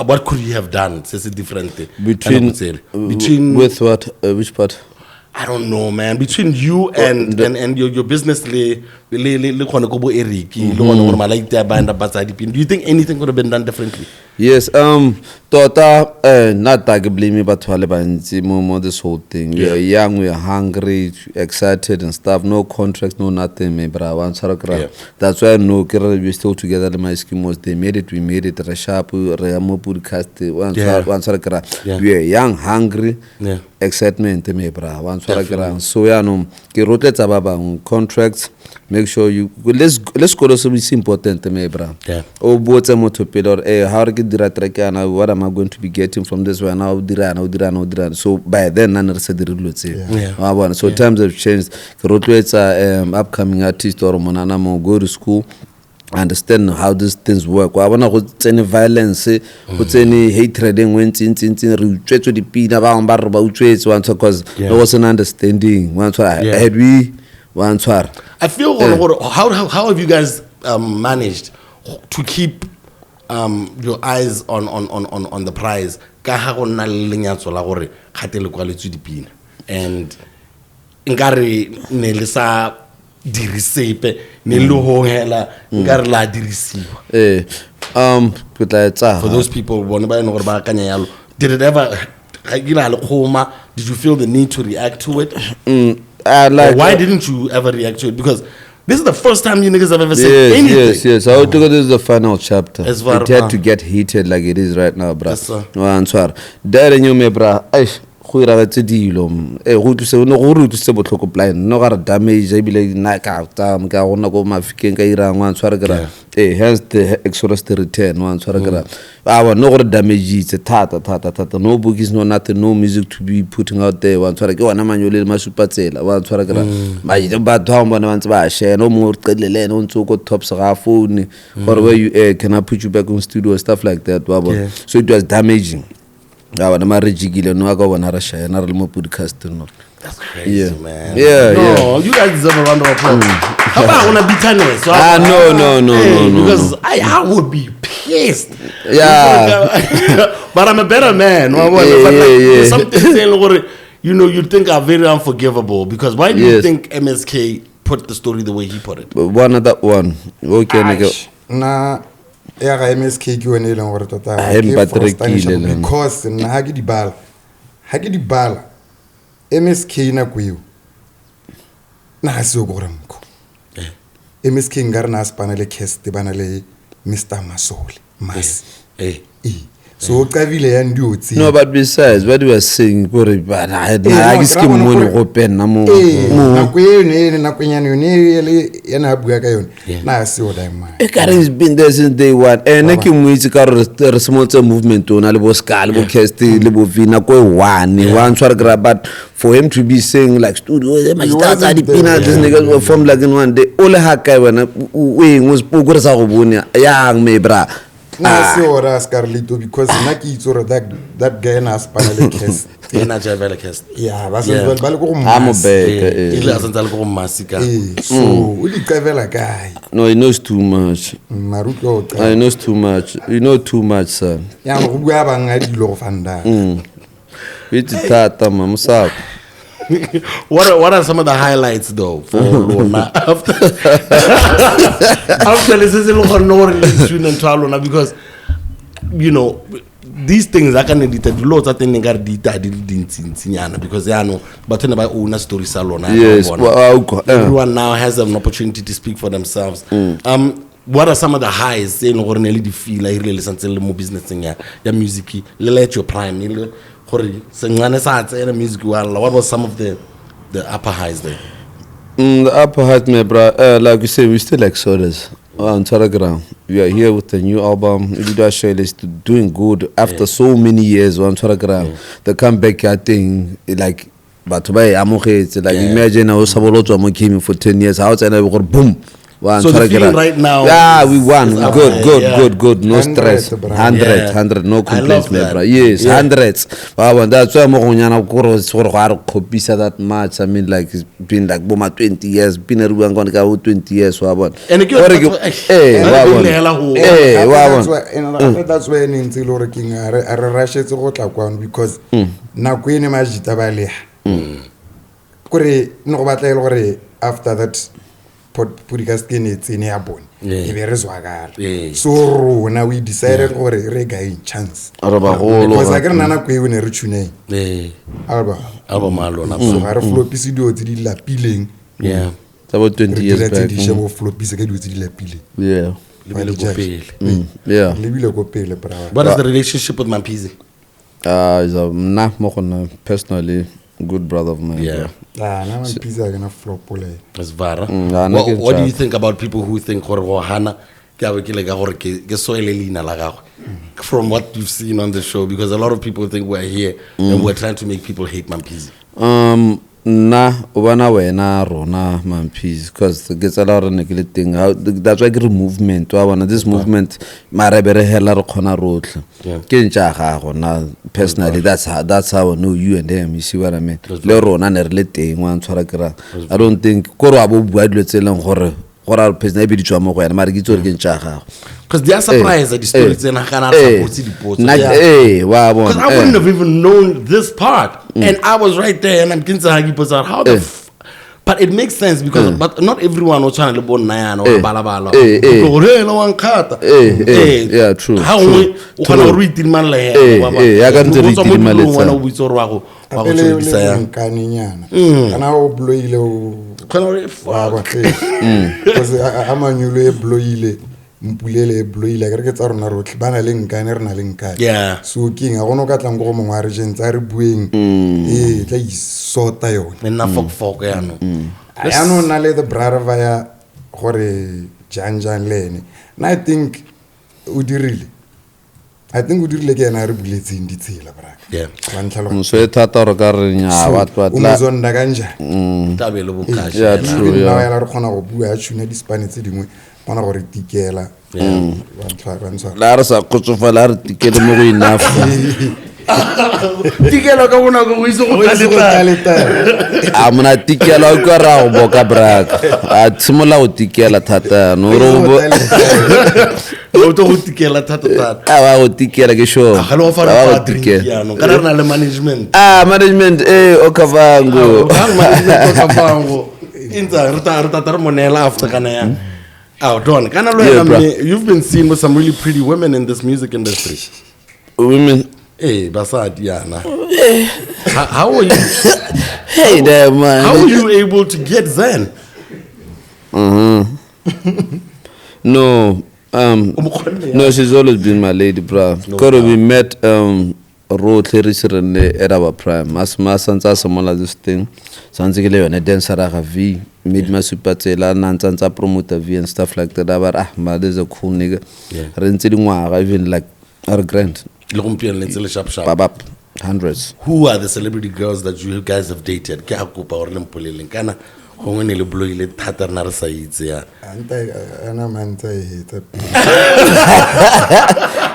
what could you have done se se different ka
Between
nako tsele? Between
with what? Which part?
I don't know, man. Between you and and your business le le le le kgone ko bo Eric le gone gore malaite a ba enda ba tsaya dipina. Do you think anything could have been done differently?
Yes, tota not that ke blame batho ba le bantsi mo this whole thing. We are young, we are hungry, excited and stuff. No contracts, no nothing, me bra. Wa ntshwara ke ra.
Yeah.
That's why no ke re we still together le my Eskimos. They made it, we made it. Re sharp, re ya mo podcast. Wa
Yeah.
ntshwara wa ntshwara ke ra.
Yeah.
We are young, hungry.
Yeah.
Excitement me bra. Wa ntshwara ke ra. So yaanong ke rotloetsa ba bangwe contracts, make sure you let's go to is important me bra.
Yeah.
O botse motho pele gore eh ha re ke dira track yana, what am I going to be getting from this one? O dirana, o dirana, o dirana. So by then nna ne re sa dire dilo tseo.
Yeah.
Wa bona, so times have changed. Ke rotloetsa upcoming artist or monana mo go to school, understand how these things work. Wa bona go tsene violence, go tsene hatred e nngwe ntsi ntsi ntsi, re utswetswe dipina, ba bangwe ba re ba utswetse, wa ntshwara, 'cause
Yeah.
there was an understanding, wa ntshwara.
Yeah.
Had we, wa ntshwara.
I feel gore how have you guys managed to keep your eyes on the prize ka ga go nna le lenyatso la gore gate le kwaletswe dipina and nkare ne le sa dire sepe ne le hong hela nkare la dirisiwa.
Eh, ke tla e tsaya.
For those people bone ba e leng gore ba akanya yalo, did it ever ga kile a le kgoma? Did you feel the need to react to it?
I like
Or why didn't you ever react to it? Because this is the first time you niggas have ever said
Yes,
anything.
yes. I would think this is the final chapter.
As far-
It had to get heated like it is right now, bra.
Yes, sir.
Wa ntshwara. Dare nyo me, bra. Eish, go iragetse dilo. Eh, go utlwise, no go re utlwisitse botlhoko blind. No ga re damage ebile nna ka tsamaya ka go nna ko mafikeng ka irang, wa ntshwara ke ra.
Yeah.
Eh, hence the Exodus the return, wa ntshwara ke ra. A wa no gore damageitse thata thata thata. No bookies, no nothing, no music to be putting out there. Wa ntshwara ke ona manyole le masupatsela, wa ntshwara ke ra. Ba batho ba bona ba ntse ba share, no mongwe o re qedile le ene o ntse o ko tops ga a phone. Gore where you can I put you back on studio, stuff like that, wa bona.
Yeah.
So it was damaging. A bona mare jikile no a ka bona re share re le mo podcast no.
That's crazy,
Yeah.
man.
Yeah,
no,
yeah.
you guys deserve a round of applause. How about on a bitterness?
Ah, no, no, no,
Hey,
no, no,
because
no.
I would be pissed.
Yeah.
But I'm a better man. But
Yeah,
like,
yeah, yeah.
there's something saying, gore, you know, you think are very unforgivable. Because why do you
Yes.
think MSK put the story the way he put it?
But one other one. Okay, nigga.
Eish, nna ya ga MSK ke yone e leng gore tota
Ha e
ke
mpaterekile
frustration
le nna.
because nna ha ke di bala, ha ke di bala MSK nako eo nna ga seo ke gore mkho MSK nka re na a spana le Cast ba na le Mr Masole Mas.
Eh.
Ee, so o qabile yang dio tse.
No, but besides, what you were saying, gore bana,
Eh,
na
no,
ke
ke
se
ra
ke
bona
mmone
gore-
gope nna mo.
Ee,
mo.
nako eno ene nakonyane yone e le ena a bua ka yone
Yeah.
na a seo daemane.
E kare he's been there since day one. Ene ke mo itse ka gore re simolotse movement ona le bo Ska le bo Cast le bo V nako e one. Wa ntshwara ke ra, but for him to be saying like studio, eh, majita tsa
wasn't
dipina,
there.
these niggas were formed like in one day. O le ha kae wena? O eng o sepoko re sa go bone yang me bra.
Nna a se ora a se ka re leto because nna ke itse gore that guy na a spana le Cast.
Ena Javela Cast.
Yeah, ba
Yeah.
santse ba le ko go
Ha mo
Mars.
beke, eh.
E le a santse a le ko go Masi ka.
Ee, so o di qabela kae?
No, he knows too much.
Mare o tlo o
I
qaba.
knows too much. You know too much, son.
Jaanong go bua bang a dilo go fanda.
O itse thata ma mosako.
What are some of the highlights though for lona after le setse le kgonne gore le tune ntho ya lona? Because you know these things a ka ne di dilo tsa teng ne nkare di ita di le dintsintsinyana because yaanong batho ne ba owna story sa lona.
Yes,
Bona.
wa utlwa, eh.
Everyone now has an opportunity to speak for themselves. What are some of the highs tse e leng gore ne le di feela erile le santse le mo businesseng ya music le le at your prime e le gore sencane sa tsena music wa lla? What was some of the upper highs there?
The upper height, my bro. Like you say, we still like sodas. On Telegram, we are here with the new album. Ibido Shell is doing good after so many years on Telegram. The comeback, I think, like Batho ba e amogetse, like, imagine o sa bolo tswa mo gaming for 10 years, ha o tsena e be gore boom, wa
So the
ntshwara ke
feeling right now
yeah, we won.
is up
Good,
there,
good,
yeah.
good, good, no
100,
stress.
bra.
100,
Yeah.
100, no
I love
complaints, my
that.
bro. Yes,
Yeah.
hundreds. Wa bona, that's why mo gonyana gore gore go a re kgopisa that much. I mean, like, it's been like bo ma 20 years, pina re buang ka one ka bo 20 years, wa bona.
And ke yone
Gore
batho- eh,
eh,
ba
wa
re
bona.
hela ho-
Eh,
Gape
wa
that's
bona.
why- and gape that's why ne ntse e le gore keng a re rashetse go tla kwano because nako e ne majita ba leha kore ne go batla e le gore after that podcast e ne e tsene ya bone,
Yeah.
e be re zwakala.
Yeah.
So rona we decided gore re gain chance
Re bagolo,
because a ke re nna nako eo ne re tuneng
Eh,
album,
album ya lona.
so ga re flopise dilo tse di lapileng.
Yeah.
Tsa bo 20
Re
years
dira tse
back.
dišwa, bo flopise ka dilo tse di lapileng.
Yeah.
Lebile ko pele.
Yeah.
Lebile ko pele, bra.
What is the relationship with Mampizi?
Is a nna mo go nna personally good brother of mine.
Yeah.
Bro.
Ah, nna Mampizi a ke na flop le ene.
It's Vara.
Ah, nna
What,
ke
what do you
ntšha.
think about people who think gore go hana ke a be ke leka gore ke soele leina la gagwe from what you've seen on the show, because a lot of people think we're here and we're trying to make people hate Mampizi.
Nna o bona wena rona Mampizi, because ke tsela gore ne ke le teng. That's why ke re movement, wa bona, this movement mara be re hela re kgona rotlhe.
Yeah.
Ke ntša gago nna personally, that's how I know you and him, you see what I mean? Le rona ne re le teng, wa ntshwara ke ra. I don't think kore wa bo bua dilo tse e leng gore a re person e be di tswa mo go wena, mara ke itse gore ke ntša gago.
Because they are surprised at the story tsena ga na re sa botse dipotso.
Nna eh, wa bona.
Because I wouldn't have even known this part. And I was right there and I'm ke ntse ga ke ipotsa gore how the but it makes sense because but not everyone o tshwana le bo nna yana wa bala bala. Gore hey, la wa nkgata.
Yeah, true,
Ha
true,
nngwe o kgona
true.
gore o itidimalle hela, wa
Yaka ntse re
O tswa mo tulong
itidimaletsang.
wena o botse gore wa go
Gape le
tswedisa yang.
bonkanenyana kana o bloile o
Kgona gore
wa
fuck.
bona, ee. Because a manyolo e bloile, mpulele e bloile, akere ke tsa rona rotlhe, ba na le nkane, re na le nkane.
Yeah.
So keng a gona o ka tlang ko go mongwe a re jeng tsa re bueng, ee, tla isota yone.
E nna fok fok yaanong.
Yaanong nna le the brother va ya gore jang jang le ene, nna I think o dirile, I think o dirile, ke ena a re buletseng ditsela, braka.
Yeah.
Wa ntlhaloganya?
So e thata gore ka re nya
So,
what what
o
la
mozonda kanjani?
Tla be le bokash.
Yeah, true,
Even
yeah.
now yala re kgona go bua a tšhuna dispane tse dingwe, kgona go re tikela. Wa wa ntshwara.
La re sa kgotsofala, a re tikele mo go enough.
Tikela ka bonako go itse go
O itse go
tlale.
tlale-tlale.
A mona tikela o ka ra go boka braka, a tshimola go tikela thata no
O
re
itse
o
go
bo
tlale-tlale.
O tlo go tikela thata thata.
A wa go tikela ke sure.
Ga le go fa
A
re
wa
fa
go
drink
tikela.
jaanong. Kana re na le management.
Ah, management eh Okavango.
Gang management o ka fango. Intsa re tla re mo neela after kana yang. Oh, Don, kana le
Yeah,
wena
bruh.
mme, you've been seen with some really pretty women in this music industry.
Women.
Eh, basadi yana. How were you
Hey there, man.
how were you able to get Zen?
No,
O mo kgonne
no, she's always been my lady, bro.
No
Kore
doubt.
we met rotlhe re se re nne at our prime. Mas mas santse a simolola this thing. Santse ke le yone dancer ga V, made my super tsela na ntse ntse a promote V and stuff like that. Ba re, ah, ma, this is a cool nigga.
Yeah.
Re ntse dingwaga even like our grand.
Le gompieno le ntse le sharp sharp.
Babap, hundreds.
Who are the celebrity girls that you guys have dated? Ke a kopa gore le mpoleleng kana gongwe ne le bloile thata rena re sa itse ya.
A ana mantse a e hetsa pele.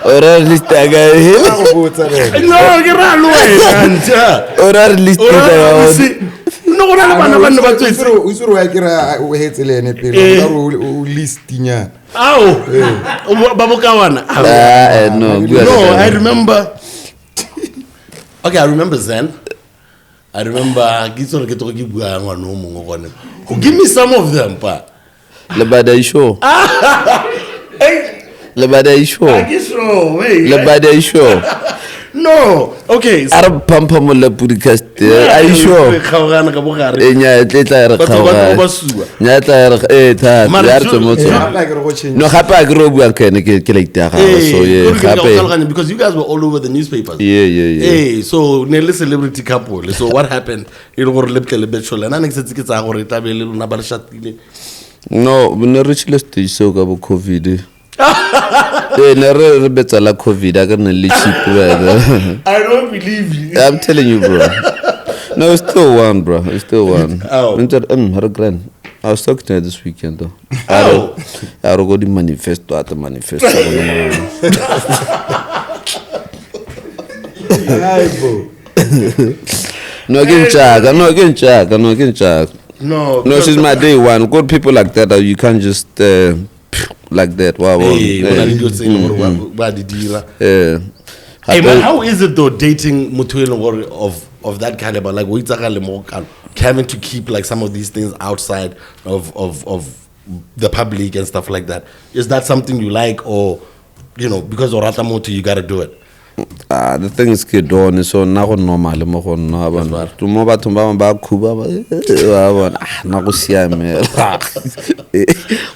Ora re list ka
Ka go botsa le wena.
No, ke ra le wena ntja.
Ora re list
O ra
ka.
No go na le bana ba nne ba tswetse.
O itse gore wa kry-a o hetse le ene pele,
Eh.
o ka re o listinyana.
Ao. Ba bokawana. Ao.
Ah, no, bua
No,
le
I
ka.
remember. Okay, I remember Zen. I remember ke itse gore ke tloge ke bua ngwana o mongwe gone. Go give me some of them pa.
Lebada isho. Lebada isho.
Ke sure, wait.
Lebada isho.
No. Okay.
A re phampa mo le podcast. Are you sure?
Re kgaogana ka bogare.
E nya e tla re
Batho ba tlo
kgaoga.
ba sua.
Nya tla re e thata.
Mara
Ya re tswe mo tsone.
Gape a ke re go change.
No, gape a ke re o buang ka ene ke late ya gagwe, so
Eh,
yeah,
kore ke leka go
gape.
tlhaloganya, because you guys were all over the newspapers.
Yeah.
Eh, so ne le celebrity couple. So what happened? E le gore le tle le betšhole. Nna ne ke setse ke tsaya gore e tla be le lona ba le shatile.
No, ne re tshile stage seo ka bo COVID. Eh, ne re betsa la COVID a ke re ne le cheap wena.
I don't believe you.
I'm telling you, bro. No, it's still one, bro. It's still one.
Oh.
Had a grand. I was talking to her this weekend though.
Oh.
I go the manifesto at the manifesto. No, get No, get No, get
No,
No, she's my day one. Good people like that, you can't just like that. Wow.
Hey, hey, man, how is it though dating motho e leng gore of that caliber, like having to keep like some of these things outside of the public and stuff like that? Is that something you like, or you know, because o rata motho, you gotta do it?
The thing is ke done, so nna go normal mo go nna bona. Mo bathong ba bangwe ba khuba ba bona, nna go siame.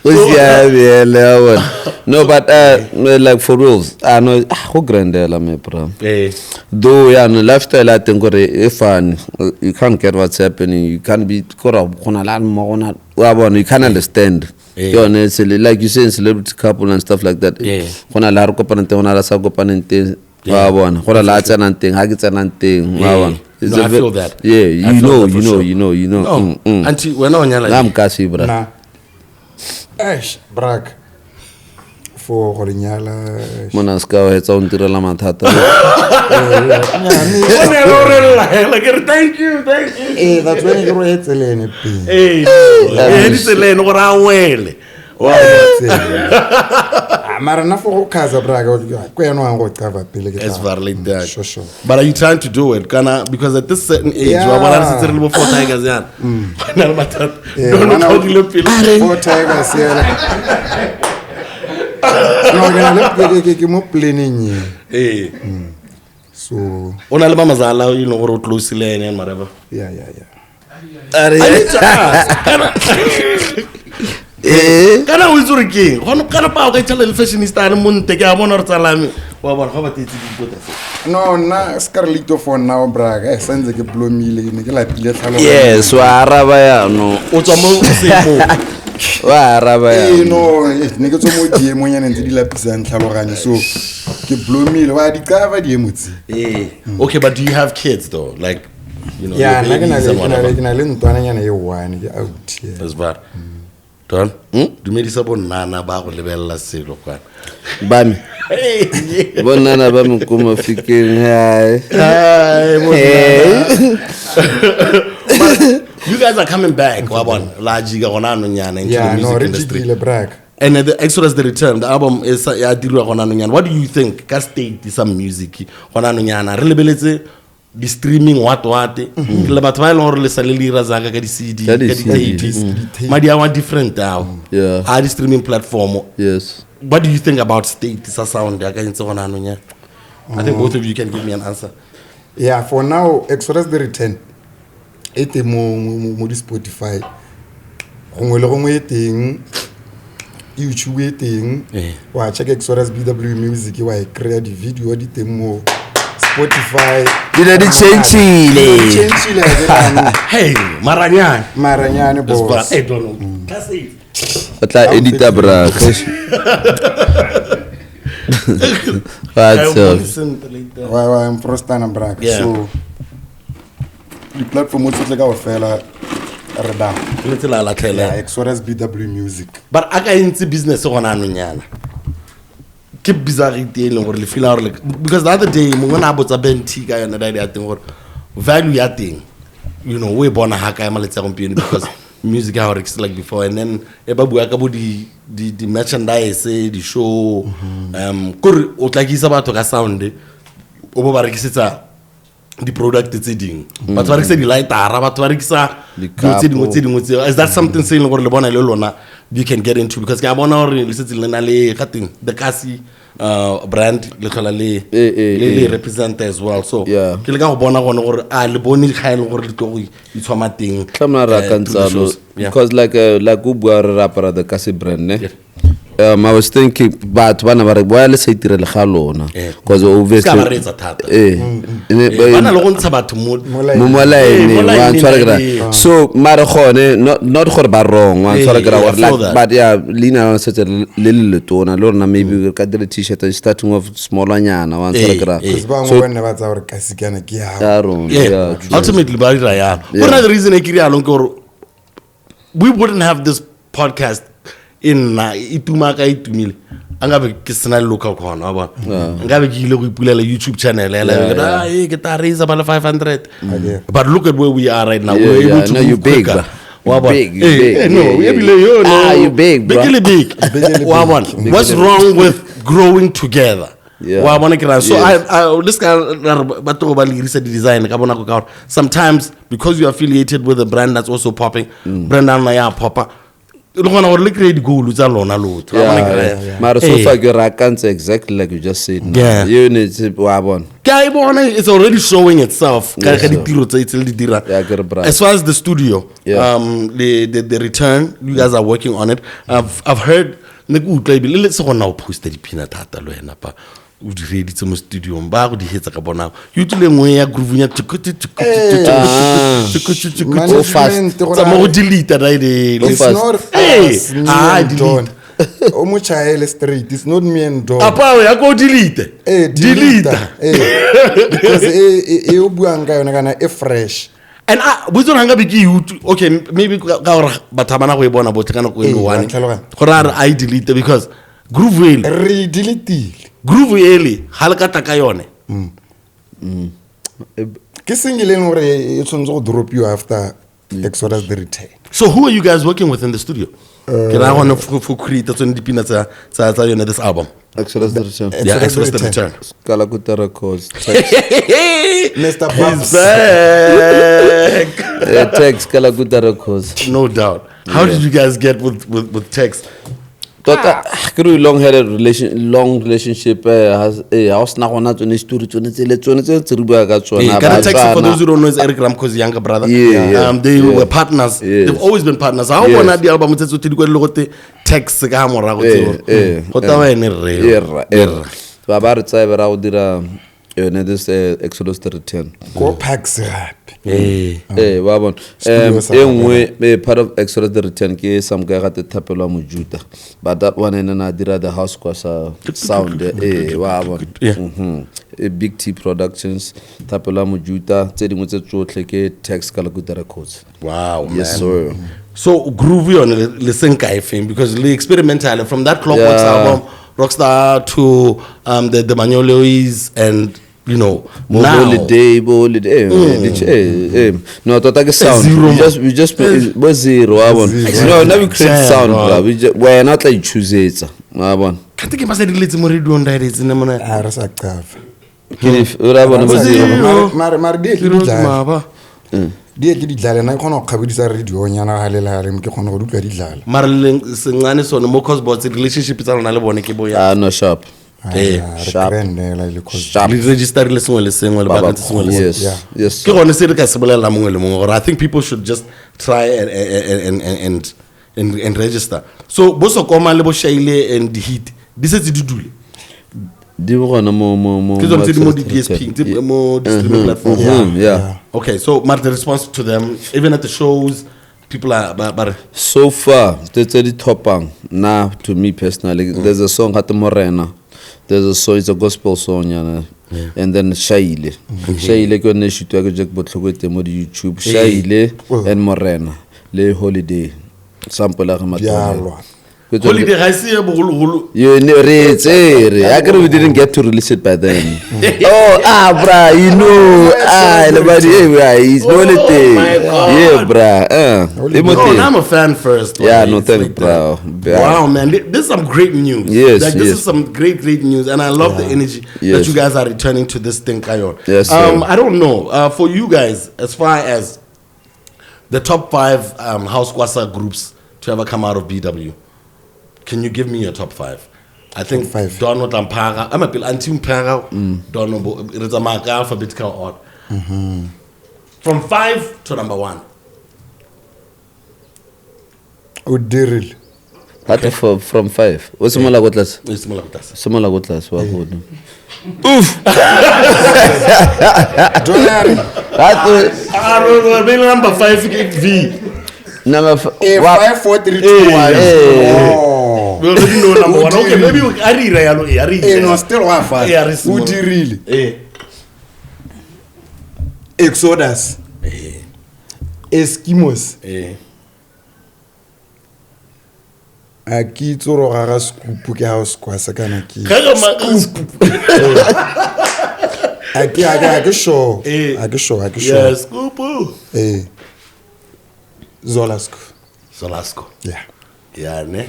Go siame le bona. No, but like for reals, I know go grandela me bro. Though yeah, no lifestyle I think gore e fun. You can't get what's happening. You can't be gore gona la mo gona wa bona, you can't understand. Yeah. Like you say, celebrity couple and stuff like that. Gona la re kopanang teng, gona la sa kopaneng teng. Yeah. No,
I feel that.
Yeah, you know, you know.
No. Auntie, we're not on your
I'm kasi, bra.
Nah. Eish, brak. For go lenyala.
Mona ska wa etsa o ntirela mathata.
Thank you, thank you.
Eh, that's when you go etselene pele.
Eh, etselene gore a wele.
Wa mara na for go khaza braka ko eno ang go cover pele ke
It's very like that.
Sure.
But are you trying to do it? Kana, because at this certain age, wa bona re setse re le bo four tigers yana. Na le mathata. Don't know dilo pele.
Four tigers yana. No, ke na le ke mo planning ye.
Eh.
So
o na le mamazala, you know, gore o close le ene and whatever.
Yeah.
I need to ask. Kana o itse gore keng kana pa o ka itshela le fashionista le monte ke a bona re tsalame wa bona ga ba tetse dipota se.
No, nna scarlito for now braka e santse ke blomile ne ke lapile tlhalo.
Yes, wa araba ya no.
O tswa mo semo.
Wa araba ya.
Eh no, ne ke tswa mo diemong yana ntse di lapisang tlhaloganyo, so ke blomile wa di cover diemo tse.
Eh. Okay, but do you have kids though? Like, you know,
yeah, nna ke na le ntwana nyana e one ke out here.
That's bad. Don, dumedisa bo nnana ba go lebella selo kwana.
Ba me. Bo nnana ba me ko Mafikeng, hi.
Hi, bo nnana. You guys are coming back, wa bona. La jiga gona no nyana into the music industry.
Yeah, no,
And the Exodus the Return, the album is ya dirwa gona no nyana. What do you think ka state sa music gona no nyana? Re lebeletse di streaming what le batho ba e leng gore le sale le ira zaka ka di CD ka di tapes madi a wa different now.
Yeah.
A di streaming platform.
Yes.
What do you think about state sa sound ya ka ntse gona no nya? I think both of you can give me an answer.
Yeah, for now Exodus the Return e teng mo di Spotify gongwe le gongwe e teng, YouTube e teng, wa check Exodus BW Music wa e kry-a di-video di teng mo Spotify.
Dilo di change-ile.
Change-ile.
Hey, maranyane
boss.
Hey, don't know. That's it.
O tla edita bra. That's it.
Wa I'm frostana bra. So di platform tsotlhe ka ofela re da.
Le tsela la tlhela.
Exodus BW Music.
But a ka entse business gona anong yana. Ke bizarre e leng gore le feel gore because the other day mongwe na botsa Ben T ka yone idea ya teng gore value ya teng, you know, we bona ha kae maletsi a gompieno because music ha works like before, and then e ba bua ka bo di merchandise, di show, kore o tla kisa batho ka sound o bo ba rekisetsa di product tse ding, batho ba rekisa di lightara, batho ba rekisa dilo tse dingwe tse. Is that something se leng gore le bona le lona you can get into? Because ke a bona gore le setse le na le gateng the Kasi brand le tlhola le le represent as well, so ke le ka go bona gone gore a le bone ga e leng gore le tlo go itshwama teng
tlamela ra kantsalo, because like o bua re apara the Kasi brand ne. I was thinking batho ba na ba re boya le sa itirele ga lona
Eh.
because obviously
Ska ba reetsa thata.
Eh.
Eh, ba na le go ntsha batho mo
mo molaene
Eh, mo
wa
line-eng,
ntshwara ke ra
eh.
so mare gone not gore ba wrong wa ntshwara ke ra
Eh, I
gore
feel
like
that.
but yeah leina la setse le le letona le rona maybe re ka dira t-shirt starting off smallanyana wa ntshwara
Eh,
ke ra
eh.
Because bangwe
so
ba nne ba tsaya gore kasikana ke ya
ya rona
Yeah.
yeah true.
Ultimately ba dira yalo. Go na the reason e ke rialong ke gore we wouldn't have this podcast e nna e tuma ka e tumile a nkabe ke sena le local corner wa bona nkabe ke ile go ipulela youtube channel hela,
Yeah,
ke re,
yeah.
"Ah, eh, ke tla raise ba le 500
Okay.
But look at where we are right now.
Yeah,
We're able
yeah.
to
No,
move
you big,
quicker.
bro.
Wa
You
bona?
big, you
Eh,
big,
eh, no,
yeah, yeah,
ebile
yeah.
yo, no.
Ah, you big,
Big
bro.
le big.
Big le
Wa
big.
bona? What's wrong with growing together?
Yeah.
Wa bona ke ra so
Yes.
I le ska ra re ba tlo ba le irisa di-design ka bonako ka gore sometimes because you're affiliated with a brand that's also popping, brand ya lona ya popa le kgona gore le kry-e di-goal tsa lona lotho. Wa bona ke ra-
Yeah, mara so
Eh.
far ke re akantse exactly like you just said now.
Yeah.
You ne tse- wa bona
Ke a e bona it's already showing itself ka
Yes,
ka
sir.
ditiro tse le di dirang.
Yeah, ke re bra.
As far as the studio,
Yeah.
the return, you guys are working on it. I've heard ne ke utlwa ebile le se gona o posta dipina thata le wena pa o di reeditse mo studiong ba go di hetsa ka bonako ke utlwile nngwe ya groove ya
Go fast.
Management go
tsa mo
ra-
go delete right
Go
It's
fast.
not
Hey,
us, me
ah,
and
delete.
Don. O mo chaele straight. It's not me and Don.
apa ya ko delete
Eh,
delete
delete. Eh, because e o buang ka yona kana e fresh.
And I botse gore nkabe ke e utlwe okay maybe ka gore batho ga bana go e bona botlhe ka nako e
Ee,
le
wa
one
ntlhaloganya.
gore a re a e delete because groove ele
Re e deletile.
groove ele ga le ka tla ka yone.
Ke single e leng gore e tshwanetse go dropiwa after Exodus the Return.
So who are you guys working with in the studio? Ke raya gone for create tsone dipina tsa yone this album?
Exodus the Return.
Yeah,
Exodus
Exodus
the
the Return.
Kalakuta Records Tex,
Mr.
He's
Babs.
back.
Tex Kalakuta Records.
No doubt. How did you guys get with Tex?
Tota ke re long headed relation long relationship has ha o sena gona tsone story tsone tsele tsone tse tse re bua ka tsona
Hey,
ba
Kana Tex, for
tswana.
those who don't know, is Eric Ramco's younger brother.
Yeah, yeah,
They
yeah.
were partners.
Yes.
They've always been partners. How
Yes.
bona di-album tse tsotlhe di kwadilwe gote Tex ka ha morago tseo.
Eh, eh,
Go taba ene rre.
Eh, rra, eh, rra. Ba ba re tsaya be ra go dira yone this Exodus the Return.
Ko Parks gape.
Eh.
Eh, wa bona.
Studio sa
E nngwe part of Exodus the Return ke some guy gate Thapelo wa Mojuta. But that one ene na dira the house kwasa sound wa bona.
Yeah.
Mhm. Big T Productions, Thapelo wa Mojuta, tse dingwe tse tsotlhe ke Tex Kalakuta Records.
Wow,
Yes
man.
sir.
So groove yone le seng kae feng because le experimental from that Clockworks
Yeah.
album Rockstar to the Manuelois and you know
Mo
now.
holiday, bo holiday. No, tota ke sound.
Zero,
We
man.
just we just bo zero wa bona.
Zero.
No, now we create
Damn,
sound
bro.
bra. We just wena o tla ichoosetsa. Wa bona.
Kante ke ba sa di letse mo radio diretse ne mona.
A re sa qava.
Ke o ra bona bo zero.
Zero.
Mare di e ke
Zero
di dlala.
maba.
Di e ke di dlala nna ke kgona go kgabedisa radio-nyana gale le gale ke kgona go di utlwa di dlala.
Mara le sengane sone mo Cosbots relationship tsa lona le bone ke bo ya.
Ah no sharp.
Eh,
Ah, re
sharp.
grand-ela e le cause-
Sharp.
Le registerile sengwe le sengwe le
Ba ba
baakantse sengwe le sengwe.
Yes.
Yeah.
Yes.
Ke gone se re ka se bolelela mongwe le mongwe gore I think people should just try and register. So bo Sokoma le bo Shaile and the Heat di setse di dule.
Di gona mo
Ke tsone tse di mo
Exodus
di DSP,
Return.
tse mo di streaming platform.
Yeah.
Okay, so Mark, the response to them, even at the shows, people are ba re,
So far, tse di topang na to me personally, there's a song gate Morena. There's a song, it's a gospel song yana. And then Shaile. Shaile ke yone e shoot-wa ke Jack Botlhoko e teng mo di YouTube. Shaile and Morena le Holiday. Sample ya ga Matone.
Dialwa.
Ke tsone-
Holiday ga e se ya bogologolo.
You know, re tsere. I we didn't get to release it by then. Oh, ah, bra, you know, ah, everybody, hey, bra, it's no
Oh,
thing.
my God.
Yeah, bra,
Holiday.
e mo
No,
teng.
now I'm a fan first.
Yeah,
Like,
no,
it's
thank
like
bro.
that.
Yeah.
Wow, man, this is some great news.
Yes,
Like, this
yes.
is some great, great news, and I love the energy that
Yes.
you guys are returning to this thing, Kayon.
Yes, sir.
I don't know. For you guys, as far as the top 5 house kwasa groups to ever come out of BW, can you give me your top 5? I think
Top five.
Don Otlampara, I'm a bill Anti Mpara, Don Obo, it's a mark alphabetical order. From 5 to number 1.
O dirile.
Gate from 5. O simolola ko tlase.
E simolola ko tlase.
Simolola ko tlase wa gone.
Donare.
Gate
Ah, no, no, number 5 ke V.
number
Eh, 5 4 3 2 1. Oh.
We already know number 1. Okay, maybe a re ira yalo, a re
Eh,
ira.
no, still wa fa.
Eh, a re
O
simolola.
dirile.
Eh.
Exodus.
Eh.
Eskimos.
Eh.
A ke itse gore ga ga scoop ke ha o squasa kana ke.
Ga ga ma
A ke a ke a ke sure.
Eh.
A ke sure, a ke sure.
Yeah, scoop.
Eh. Zolasco.
Solasco.
Yeah.
Yeah, ne.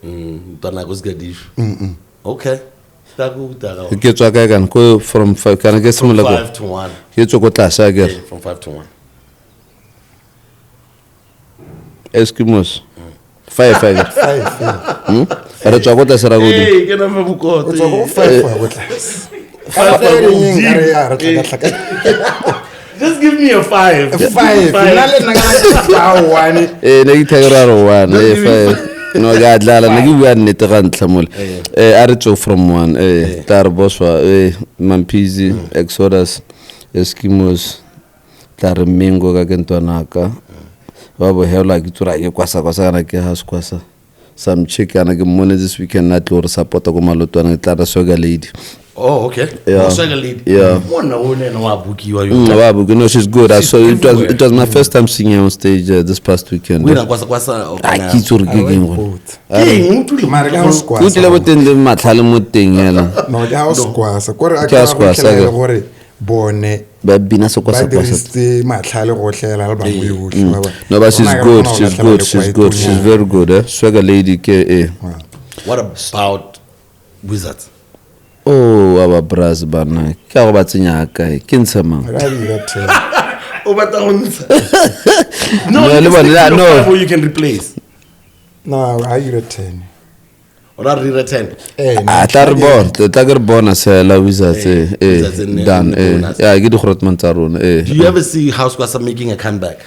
Ntwana go se disho. Okay. Ta go ta ga.
Ke tswa kae kana ko from 5 kana ke simolola ko.
5 to 1.
Ke tswa ko tlase a kere.
Eh, from 5 to 1.
Eskimos. 5 a kere.
5.
Re tswa ko tlase ra godimo.
Eh, ke na fa bokoto.
O tswa go 5 wa go tlase.
Five
Ka
wa
re
go
eng, ka re ya, re
godimo.
tlhakatlhaka.
Just give me a 5.
5. Nna le nna ka 1.
Eh, ne ke ithekere a re 1, eh, 5. No, ke a dlala, ne ke bua nnete ga ntlha mole. Eh, a re tswe from 1, eh, tla re boswa, eh, Mampizi, Exodus, Eskimos, tla re Mingo ka ke ntwanaka. Ba bohelwa ke tsora ke kwasa kwasa kana ke house kwasa. Some chick kana ke mmone this weekend na tlo re support-a ko malotwana, ke tla re Swagger Lady.
Oh, okay.
Yeah.
Oh, Swagger Lady.
Yeah.
Monna o ne ena wa bukiwa yo.
Wow, no, she's good. I
She's
saw it was
everywhere.
it was my first time seeing her on stage this past weekend.
O ira kwasa kwasa. o
A
kana-
ke itse gore ke keng gore.
Both.
Ke eng o tlile
Mare ke ha o
O
squasa.
tlile bo teng le matlhale mo teng hela.
No, ke ha o squasa. Kore a
Ke ha o
ke
squasa,
go
ke.
gore bone
Ba bina
ba
sekwasa kwasa.
dirisitse matlhale gotlhe album yotlhe ba bona.
No, but she's
Rona ka
good.
kgona go
She's
latlhela
good.
le
She's
kwaito
good. She's
nyana.
very good. Eh? Swagger Lady ke eh.
What about Wizards?
Oh, aba bras bana. Ke a go ba tsenya kae? Ke ntshe mang?
Re a dira 10.
O batla go ntsha.
No,
No,
le
you
bona,
can stick to
no.
your five or you can replace.
No, a dira 10.
O ra re 10.
Eh,
A tla re bona, tla ke re bona sela Wizards eh. Eh,
Wizards and-
done
and
eh.
bonus.
Ya ke di grotman tsa rona eh.
Do you ever see House Kwasa making a comeback?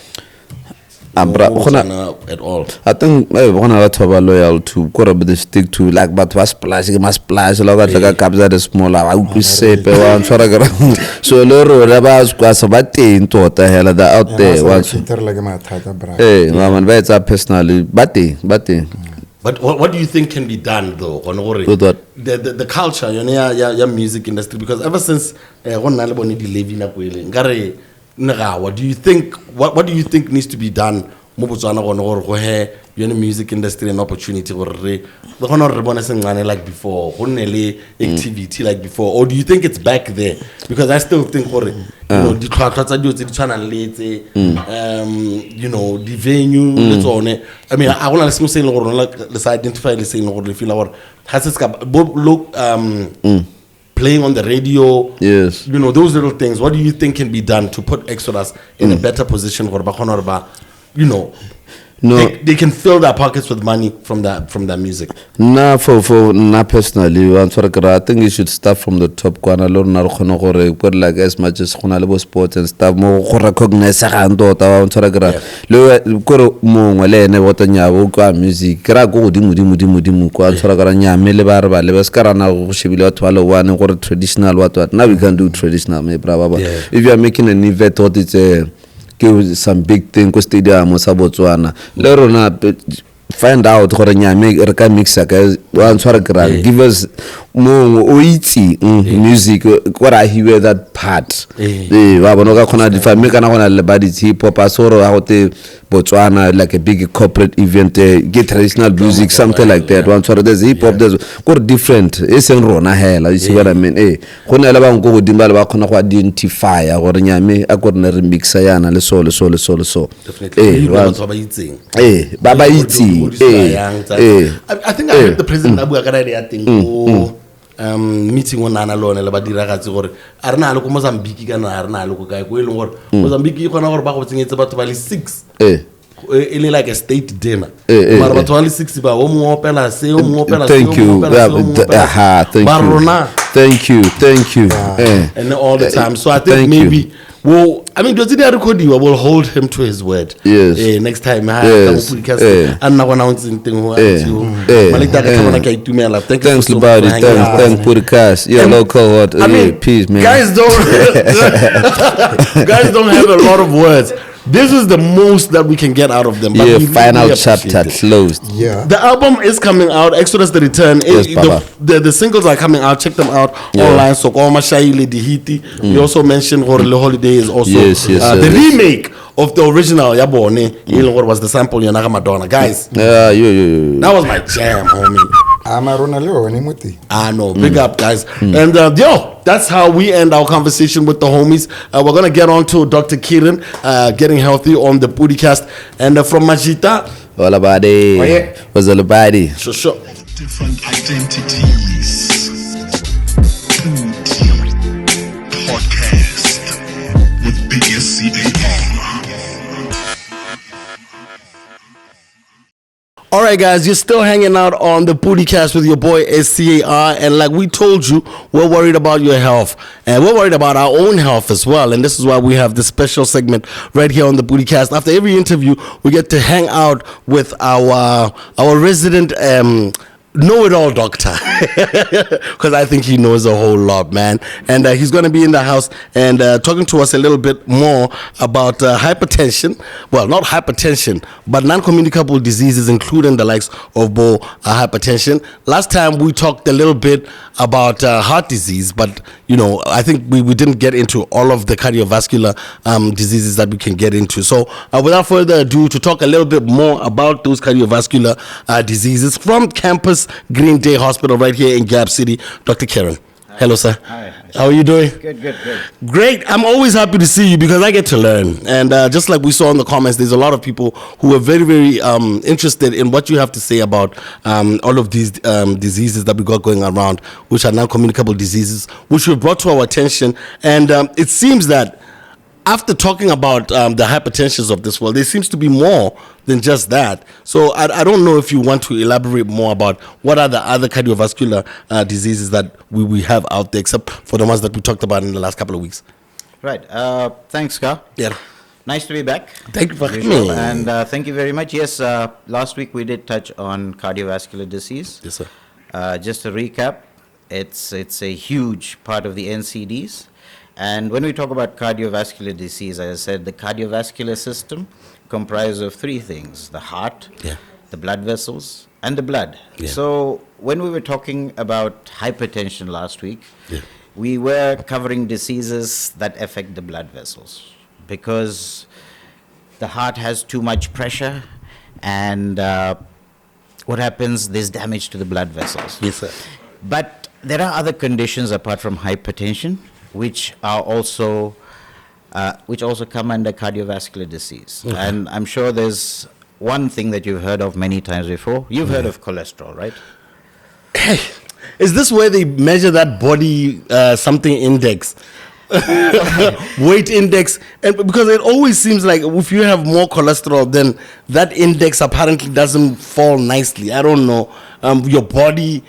Ah, bra,
Mo
gona
Botswana at all.
I think gona batho ba ba loyal to kore they stick to like batho ba splash ke ma splash la ka tla ka kabza the small ba utlwe sepe wa ntshwara ka so le rona ba squasa ba teng tota hela they out there wa ntshwara
iterela ke mathata bra.
eh ba man ba etsa personally ba teng ba teng.
But what do you think can be done though? Gone gore
With what?
The culture yone ya music industry, because ever since go nna le bone di levy nako ele nkare ne ga wa, do you think what do you think needs to be done mo Botswana gone gore go he yone music industry an opportunity gore re kgone gore re bone sengane like before, go nne le activity like before, or do you think it's back there? Because I still think gore you know ditlhwatlhwa tsa dilo tse di tshwanang le tse, you know, di venue le tsone, I mean, a gona le sengwe se e leng gore lona le sa identify le se e leng gore le feel gore ga se se ka bo look, playing on the radio,
Yes.
you know, those little things. What do you think can be done to put Exodus in a better position gore ba kgone gore ba, you know,
No.
they can fill their pockets with money from that music?
Nna for nna personally wa ntshwara ke re, I think you should start from the top kwana le rona re kgone gore kore like as much as go na le bo sports and stuff mo go recognisegang tota wa ntshwara ke ra le kore mongwe le ene bota nyabo kwa music ke ra ko godimo dimo dimo dimo kwa ntshwara ke ra nyame le ba re ba le ba se ka rana go shebile batho ba le one gore traditional what now we can do traditional me bra ba ba.
Yeah.
If you are making an event what it's a ke some big thing ko stadium sa Botswana le rona find out gore nyame re ka mixa ka wa ntshwara ke ra give us mongwe o itse music kore a hiwe that part.
Eh.
Ee wa bona o ka kgona difa mme kana gona le ba di-hip hop a se gore wa go te Botswana like a big corporate event ke traditional music something like that wa ntshwara there's hip hop there's kore different e seng rona hela you see what I mean. Ee go na le bangwe ko godimo ba le ba kgona go identifya gore nyame a ko rene re mixa yana le so le so le so le so.
Definitely.
Ee,
Le
wa-
batho ba ba itseng.
ee ba ba itseng ee ee
I think I heard the president a bua ka idea ya teng ko meeting o nana le one le ba diragatse gore a re na le ko Mozambique kana a re na le ko kae ko e leng gore Mozambique e kgona gore ba go tsenyetse batho ba le 6
ee
e le like a state dinner
Eh, eh,
mara
eh.
batho ba le 6 ba o mongwe opela se o mongwe opela se
Thank
o mongwe
you.
opela se, o mongwe opela se.
Aha, thank
Ba
you.
rona
Thank you. Thank you. Eh.
and all the time. So I think
Thank you.
maybe Well, I mean, does it we'll hold him to his word.
Yes.
Next time,
Yes.
a nna gona o ntseng teng ho
Eh. Eh.
Malekta ka
Eh.
tlhabana ke a itumela. Thank you
Thanks,
so much for
Lubadi.
hanging
Thanks,
out.
thanks, podcast. Your
And-
local what?
I mean,
yeah, peace, man.
Guys don't guys don't have a lot of words. This is the most that we can get out of them. But
yeah,
we
final
really
chapter
appreciate it.
closed.
Yeah.
The album is coming out, Exodus the Return.
Yes, Baba.
The singles are coming out. Check them out
Yeah. Mm.
online. Sokoma Shaile Dihiti. We also mentioned Gore Le Holiday is also
Yes, yes,
the
yes.
remake of the original Yabone. Mm. Was the sample Yanaga Madonna. Guys,
Yeah, yo.
that was my jam, homie.
A marona le one mo teng.
I know. Big up, guys. And yo, that's how we end our conversation with the homies. We're going to get on to Dr. Kiran, getting healthy on the Pudicast. And from Majita,
All about it.
Oh, yeah.
What's all about it?
sure, sure.
Different identities. Food Podcast with BSCAR.
All right, guys, you're still hanging out on the Pudicast with your boy SCAR. And like we told you, we're worried about your health. And we're worried about our own health as well. And this is why we have this special segment right here on the Pudicast. After every interview, we get to hang out with our resident know-it-all doctor, because I think he knows a whole lot, man. And he's going to be in the house and talking to us a little bit more about hypertension. Well, not hypertension, but non-communicable diseases, including the likes of hypertension. Last time we talked a little bit about heart disease, but you know, I think we didn't get into all of the cardiovascular diseases that we can get into. So without further ado, to talk a little bit more about those cardiovascular diseases from Campus Green Day Hospital right here in Gap City, Dr. Kiran. Hello, sir.
Hi.
How are you doing?
Good, good, good.
Great. I'm always happy to see you because I get to learn. And just like we saw in the comments, there's a lot of people who are very, very interested in what you have to say about all of these diseases that we got going around, which are non-communicable diseases, which were brought to our attention. And it seems that after talking about the hypertensions of this world, there seems to be more than just that. So I don't know if you want to elaborate more about what are the other cardiovascular diseases that we have out there, except for the ones that we talked about in the last couple of weeks.
Right. Thanks, Ka.
Yeah.
Nice to be back.
Thank you for
As usual.
having me.
And thank you very much. Yes, last week we did touch on cardiovascular disease.
Yes, sir.
Just to recap, it's a huge part of the NCDs. And when we talk about cardiovascular disease, as I said, the cardiovascular system comprises of three things: the heart,
Yeah.
the blood vessels, and the blood.
Yeah.
So when we were talking about hypertension last week,
Yeah.
we were covering diseases that affect the blood vessels because the heart has too much pressure, and what happens, there's damage to the blood vessels.
Yes, sir.
But there are other conditions apart from hypertension, which are also which also come under cardiovascular disease.
Okay.
And I'm sure there's one thing that you've heard of many times before. You've heard of cholesterol, right?
Hey, is this where they measure that body something index? Weight index? And because it always seems like if you have more cholesterol, then that index apparently doesn't fall nicely. I don't know. Your body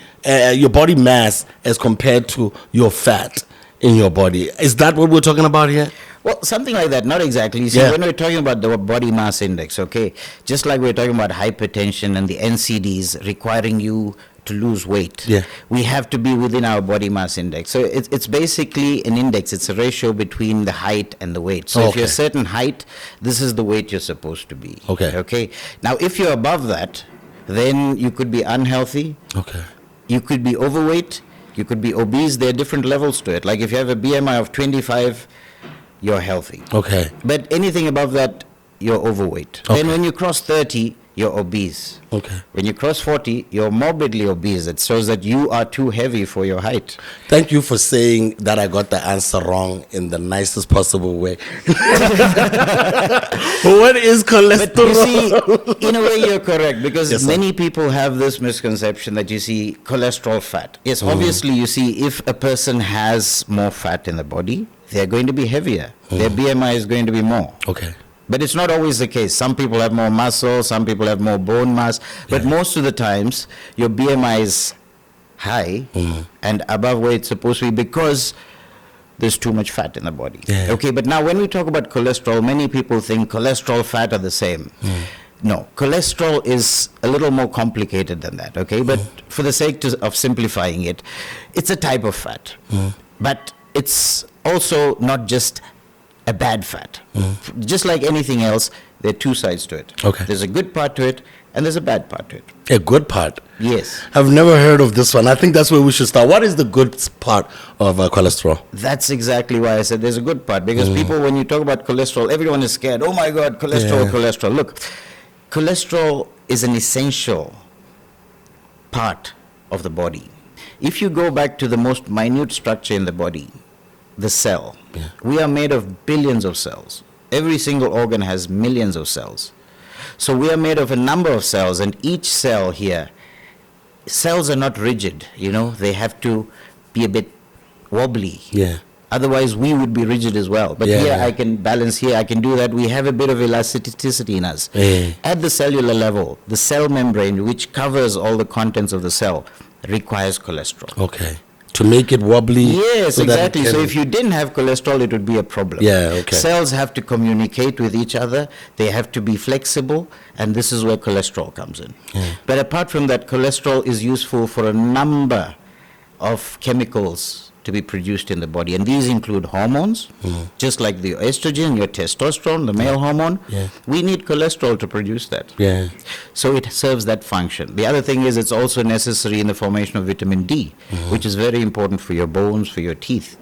mass as compared to your fat in your body. Is that what we're talking about here?
Well, something like that. Not exactly. You see,
Yeah.
when we're talking about the body mass index, okay, just like we're talking about hypertension and the NCDs requiring you to lose weight,
Yeah.
we have to be within our body mass index. So it's basically an index. It's a ratio between the height and the weight. So if you're a
Okay.
certain height, this is the weight you're supposed to be.
Okay.
Okay. Now, if you're above that, then you could be unhealthy.
Okay.
You could be overweight. You could be obese. There are different levels to it. Like if you have a BMI of 25, you're healthy.
Okay.
But anything above that, you're overweight.
Okay.
Then when you cross 30, you're obese.
Okay.
When you cross 40, you're morbidly obese. It shows that you are too heavy for your height.
Thank you for saying that I got the answer wrong in the nicest possible way. What is cholesterol?
But you see, in a way you're correct, because
Yes, sir.
many people have this misconception that you see cholesterol fat. Yes, obviously you see if a person has more fat in the body, they're going to be heavier. Their BMI is going to be more.
Okay.
But it's not always the case. Some people have more muscle, some people have more bone mass. But most of the times, your BMI is high and above where it's supposed to be because there's too much fat in the body.
Yeah.
Okay, but now when we talk about cholesterol, many people think cholesterol, fat are the same. No, cholesterol is a little more complicated than that, okay? But for the sake of simplifying it, it's a type of fat. But it's also not just a bad fat. Just like anything else, there are two sides to it.
Okay.
There's a good part to it and there's a bad part to it.
A good part.
Yes.
I've never heard of this one. I think that's where we should start. What is the good part of cholesterol?
That's exactly why I said there's a good part, because people, when you talk about cholesterol, everyone is scared. Oh my God, cholesterol,
Yeah.
cholesterol. Look, cholesterol is an essential part of the body. If you go back to the most minute structure in the body, the cell, we are made of billions of cells. Every single organ has millions of cells. So we are made of a number of cells, and each cell here, cells are not rigid, you know, they have to be a bit wobbly.
Yeah.
Otherwise, we would be rigid as well. But
Yeah,
here,
yeah.
I can balance here, I can do that. We have a bit of elasticity in us.
Yeah.
At the cellular level, the cell membrane, which covers all the contents of the cell, requires cholesterol.
Okay. To make it wobbly.
Yes,
so that it
exactly. So
can-
if you didn't have cholesterol, it would be a problem.
Yeah, okay.
Cells have to communicate with each other. They have to be flexible, and this is where cholesterol comes in. But apart from that, cholesterol is useful for a number of chemicals to be produced in the body, and these include hormones, just like the estrogen, your testosterone, the male hormone.
Yeah.
We need cholesterol to produce that.
Yeah.
So it serves that function. The other thing is it's also necessary in the formation of vitamin D, which is very important for your bones, for your teeth.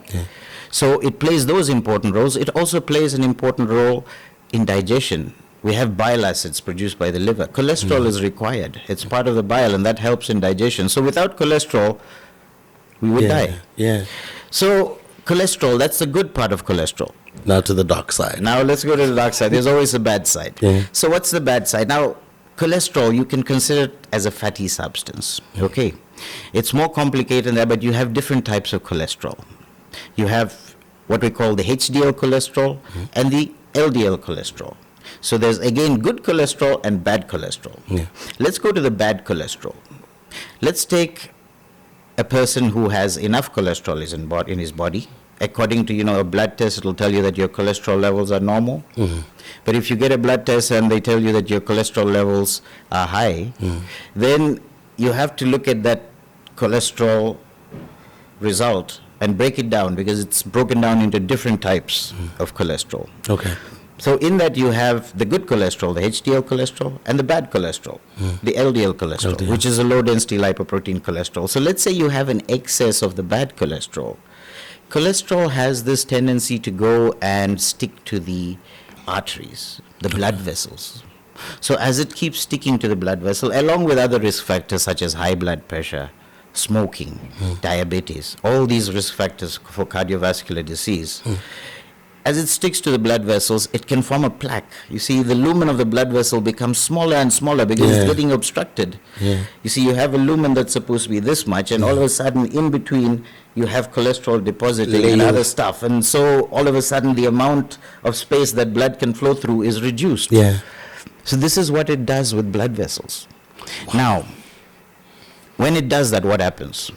So it plays those important roles. It also plays an important role in digestion. We have bile acids produced by the liver. Cholesterol is required. It's part of the bile, and that helps in digestion. So without cholesterol, we would
Yeah.
die.
Yeah.
So cholesterol, that's the good part of cholesterol.
Now to the dark side.
Now let's go to the dark side. There's always a bad side.
Yeah.
So what's the bad side? Now, cholesterol, you can consider it as a fatty substance. Okay. It's more complicated than that, but you have different types of cholesterol. You have what we call the HDL cholesterol and the LDL cholesterol. So there's again good cholesterol and bad cholesterol.
Yeah.
Let's go to the bad cholesterol. Let's take a person who has enough cholesterol is in his body. According to, a blood test, it'll tell you that your cholesterol levels are normal. But if you get a blood test and they tell you that your cholesterol levels are high, then you have to look at that cholesterol result and break it down, because it's broken down into different types of cholesterol.
Okay.
So in that you have the good cholesterol, the HDL cholesterol, and the bad cholesterol, the LDL cholesterol,
LDL.
which is a low-density lipoprotein cholesterol. So let's say you have an excess of the bad cholesterol. Cholesterol has this tendency to go and stick to the arteries, the blood vessels. So as it keeps sticking to the blood vessel, along with other risk factors such as high blood pressure, smoking, diabetes, all these risk factors for cardiovascular disease, as it sticks to the blood vessels, it can form a plaque. You see, the lumen of the blood vessel becomes smaller and smaller because
Yeah.
it's getting obstructed.
Yeah.
You see, you have a lumen that's supposed to be this much, and all of a sudden, in between, you have cholesterol depositing and
Layers.
other stuff. And so, all of a sudden, the amount of space that blood can flow through is reduced.
Yeah.
So this is what it does with blood vessels. Now, when it does that, what happens?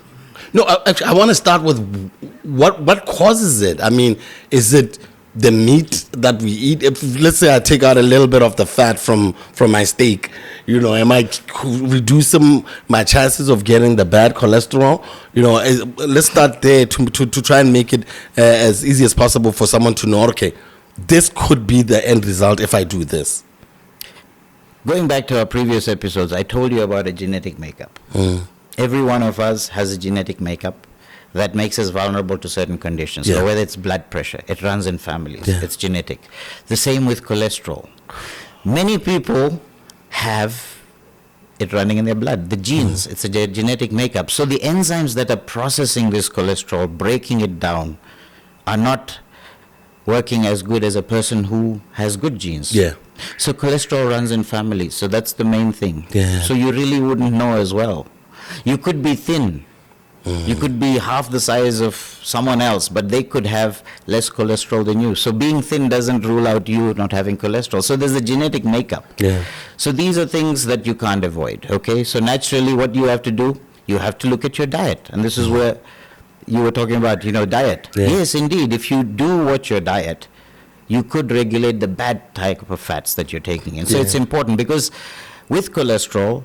No, actually, I want to start with what causes it. I mean, is it the meat that we eat? If, let's say I take out a little bit of the fat from my steak, am I reducing my chances of getting the bad cholesterol? Let's start there to try and make it as easy as possible for someone to know, okay, this could be the end result if I do this.
Going back to our previous episodes, I told you about a genetic makeup. Every one of us has a genetic makeup that makes us vulnerable to certain conditions.
Yeah.
So whether it's blood pressure, it runs in families,
Yeah.
it's genetic. The same with cholesterol. Many people have it running in their blood, the genes, it's a genetic makeup. So the enzymes that are processing this cholesterol, breaking it down, are not working as good as a person who has good genes.
Yeah.
So cholesterol runs in families. So that's the main thing.
Yeah.
So you really wouldn't know as well. You could be thin. You could be half the size of someone else, but they could have less cholesterol than you. So being thin doesn't rule out you not having cholesterol. So there's a genetic makeup.
Yeah.
So these are things that you can't avoid, okay? So naturally what you have to do, you have to look at your diet. And this is where You were talking about, you know, diet.
Yeah.
Yes, indeed. If you do watch your diet, you could regulate the bad type of fats that you're taking in. So it's important because with cholesterol,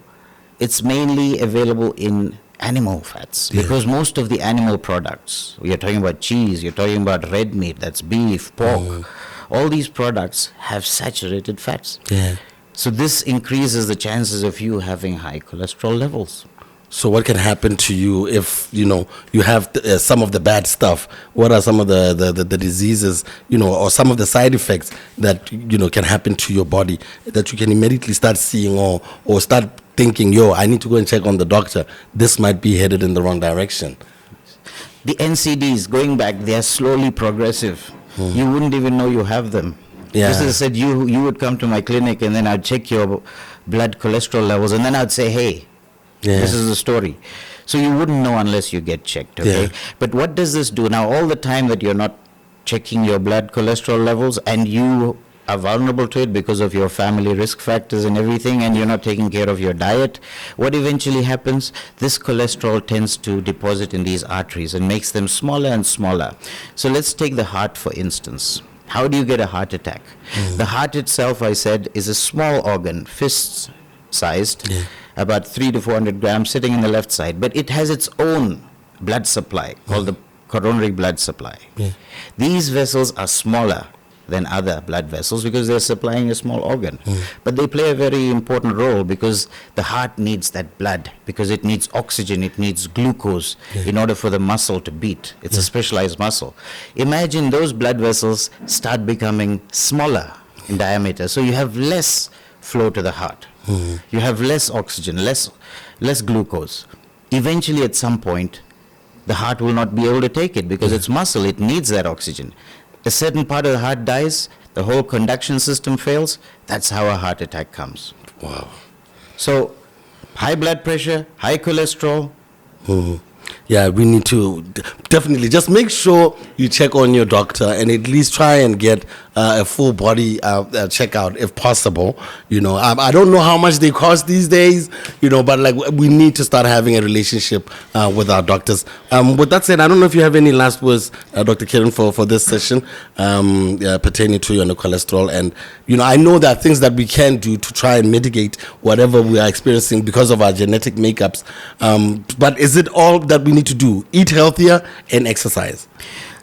it's mainly available in animal fats because most of the animal products, you're talking about cheese, you're talking about red meat, that's beef, pork, all these products have saturated fats.
Yeah.
So this increases the chances of you having high cholesterol levels.
So what can happen to you if, you know, you have some of the bad stuff? What are some of the diseases, you know, or some of the side effects that, you know, can happen to your body that you can immediately start seeing or start thinking, yo, I need to go and check on the doctor. This might be headed in the wrong direction.
The NCDs, going back, they are slowly progressive. You wouldn't even know you have them.
Yeah.
Just as I said, you would come to my clinic and then I'd check your blood cholesterol levels and then I'd say, hey,
Yeah.
this is the story. So you wouldn't know unless you get checked, okay?
Yeah.
But what does this do? Now, all the time that you're not checking your blood cholesterol levels and you are vulnerable to it because of your family risk factors and everything, and you're not taking care of your diet, what eventually happens, this cholesterol tends to deposit in these arteries and makes them smaller and smaller. So let's take the heart, for instance. How do you get a heart attack? The heart itself, I said, is a small organ, fist-sized, about 300 to 400 grams, sitting in the left side. But it has its own blood supply called the coronary blood supply. These vessels are smaller than other blood vessels because they're supplying a small organ. But they play a very important role because the heart needs that blood, because it needs oxygen, it needs glucose in order for the muscle to beat. It's a specialized muscle. Imagine those blood vessels start becoming smaller in diameter, so you have less flow to the heart. You have less oxygen, less glucose. Eventually, at some point, the heart will not be able to take it because it's muscle, it needs that oxygen. A certain part of the heart dies, the whole conduction system fails. That's how a heart attack comes.
Wow.
So, high blood pressure, high cholesterol.
Yeah, we need to definitely just make sure you check on your doctor and at least try and get a full body checkout if possible. You know, I don't know how much they cost these days, you know, but like we need to start having a relationship with our doctors. With that said, I don't know if you have any last words, Dr. Kiran, for this session pertaining to your cholesterol. And, you know, I know there are things that we can do to try and mitigate whatever we are experiencing because of our genetic makeups. But is it all that we need to do? Eat healthier and exercise.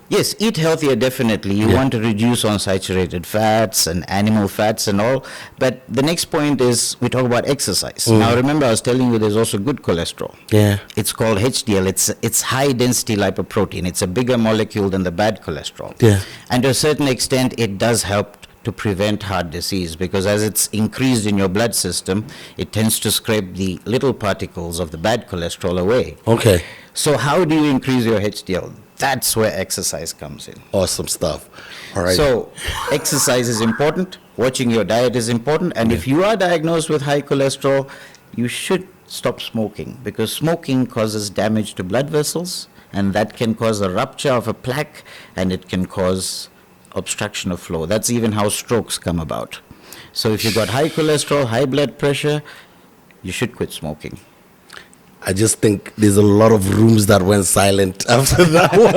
Yes, eat healthier, definitely. You want to reduce on saturated fats and animal fats and all. But the next point is we talk about exercise. Now, remember, I was telling you there's also good cholesterol.
Yeah.
It's called HDL. It's high-density lipoprotein. It's a bigger molecule than the bad cholesterol.
Yeah.
And to a certain extent, it does help to prevent heart disease because as it's increased in your blood system, it tends to scrape the little particles of the bad cholesterol away.
Okay.
So how do you increase your HDL? That's where exercise comes in.
Awesome stuff. All right.
So exercise is important. Watching your diet is important. And if you are diagnosed with high cholesterol, you should stop smoking because smoking causes damage to blood vessels, and that can cause a rupture of a plaque, and it can cause obstruction of flow. That's even how strokes come about. So if you've got high cholesterol, high blood pressure, you should quit smoking.
I just think there's a lot of rooms that went silent after that one.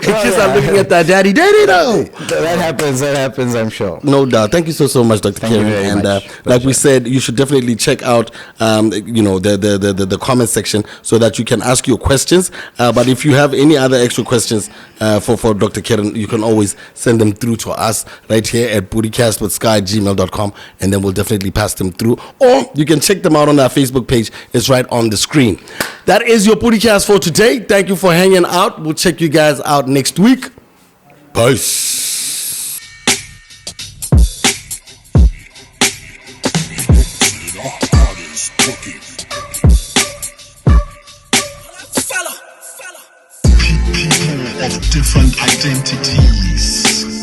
Kids are looking at that daddy, daddy, no.
That happens, I'm sure.
No doubt. Thank you so much, Dr.
Thank you
Kiran.
very
And
much.
like we said, you should definitely check out, you know, the comment section so that you can ask your questions. But if you have any other extra questions for Dr. Kiran, you can always send them through to us right here at pudicastwithsky@gmail.com, and then we'll definitely pass them through. Or you can check them out on our Facebook page. It's right on the screen. That is your Pudicast for today. Thank you for hanging out. We'll check you guys out next week. Peace.
People of different identities.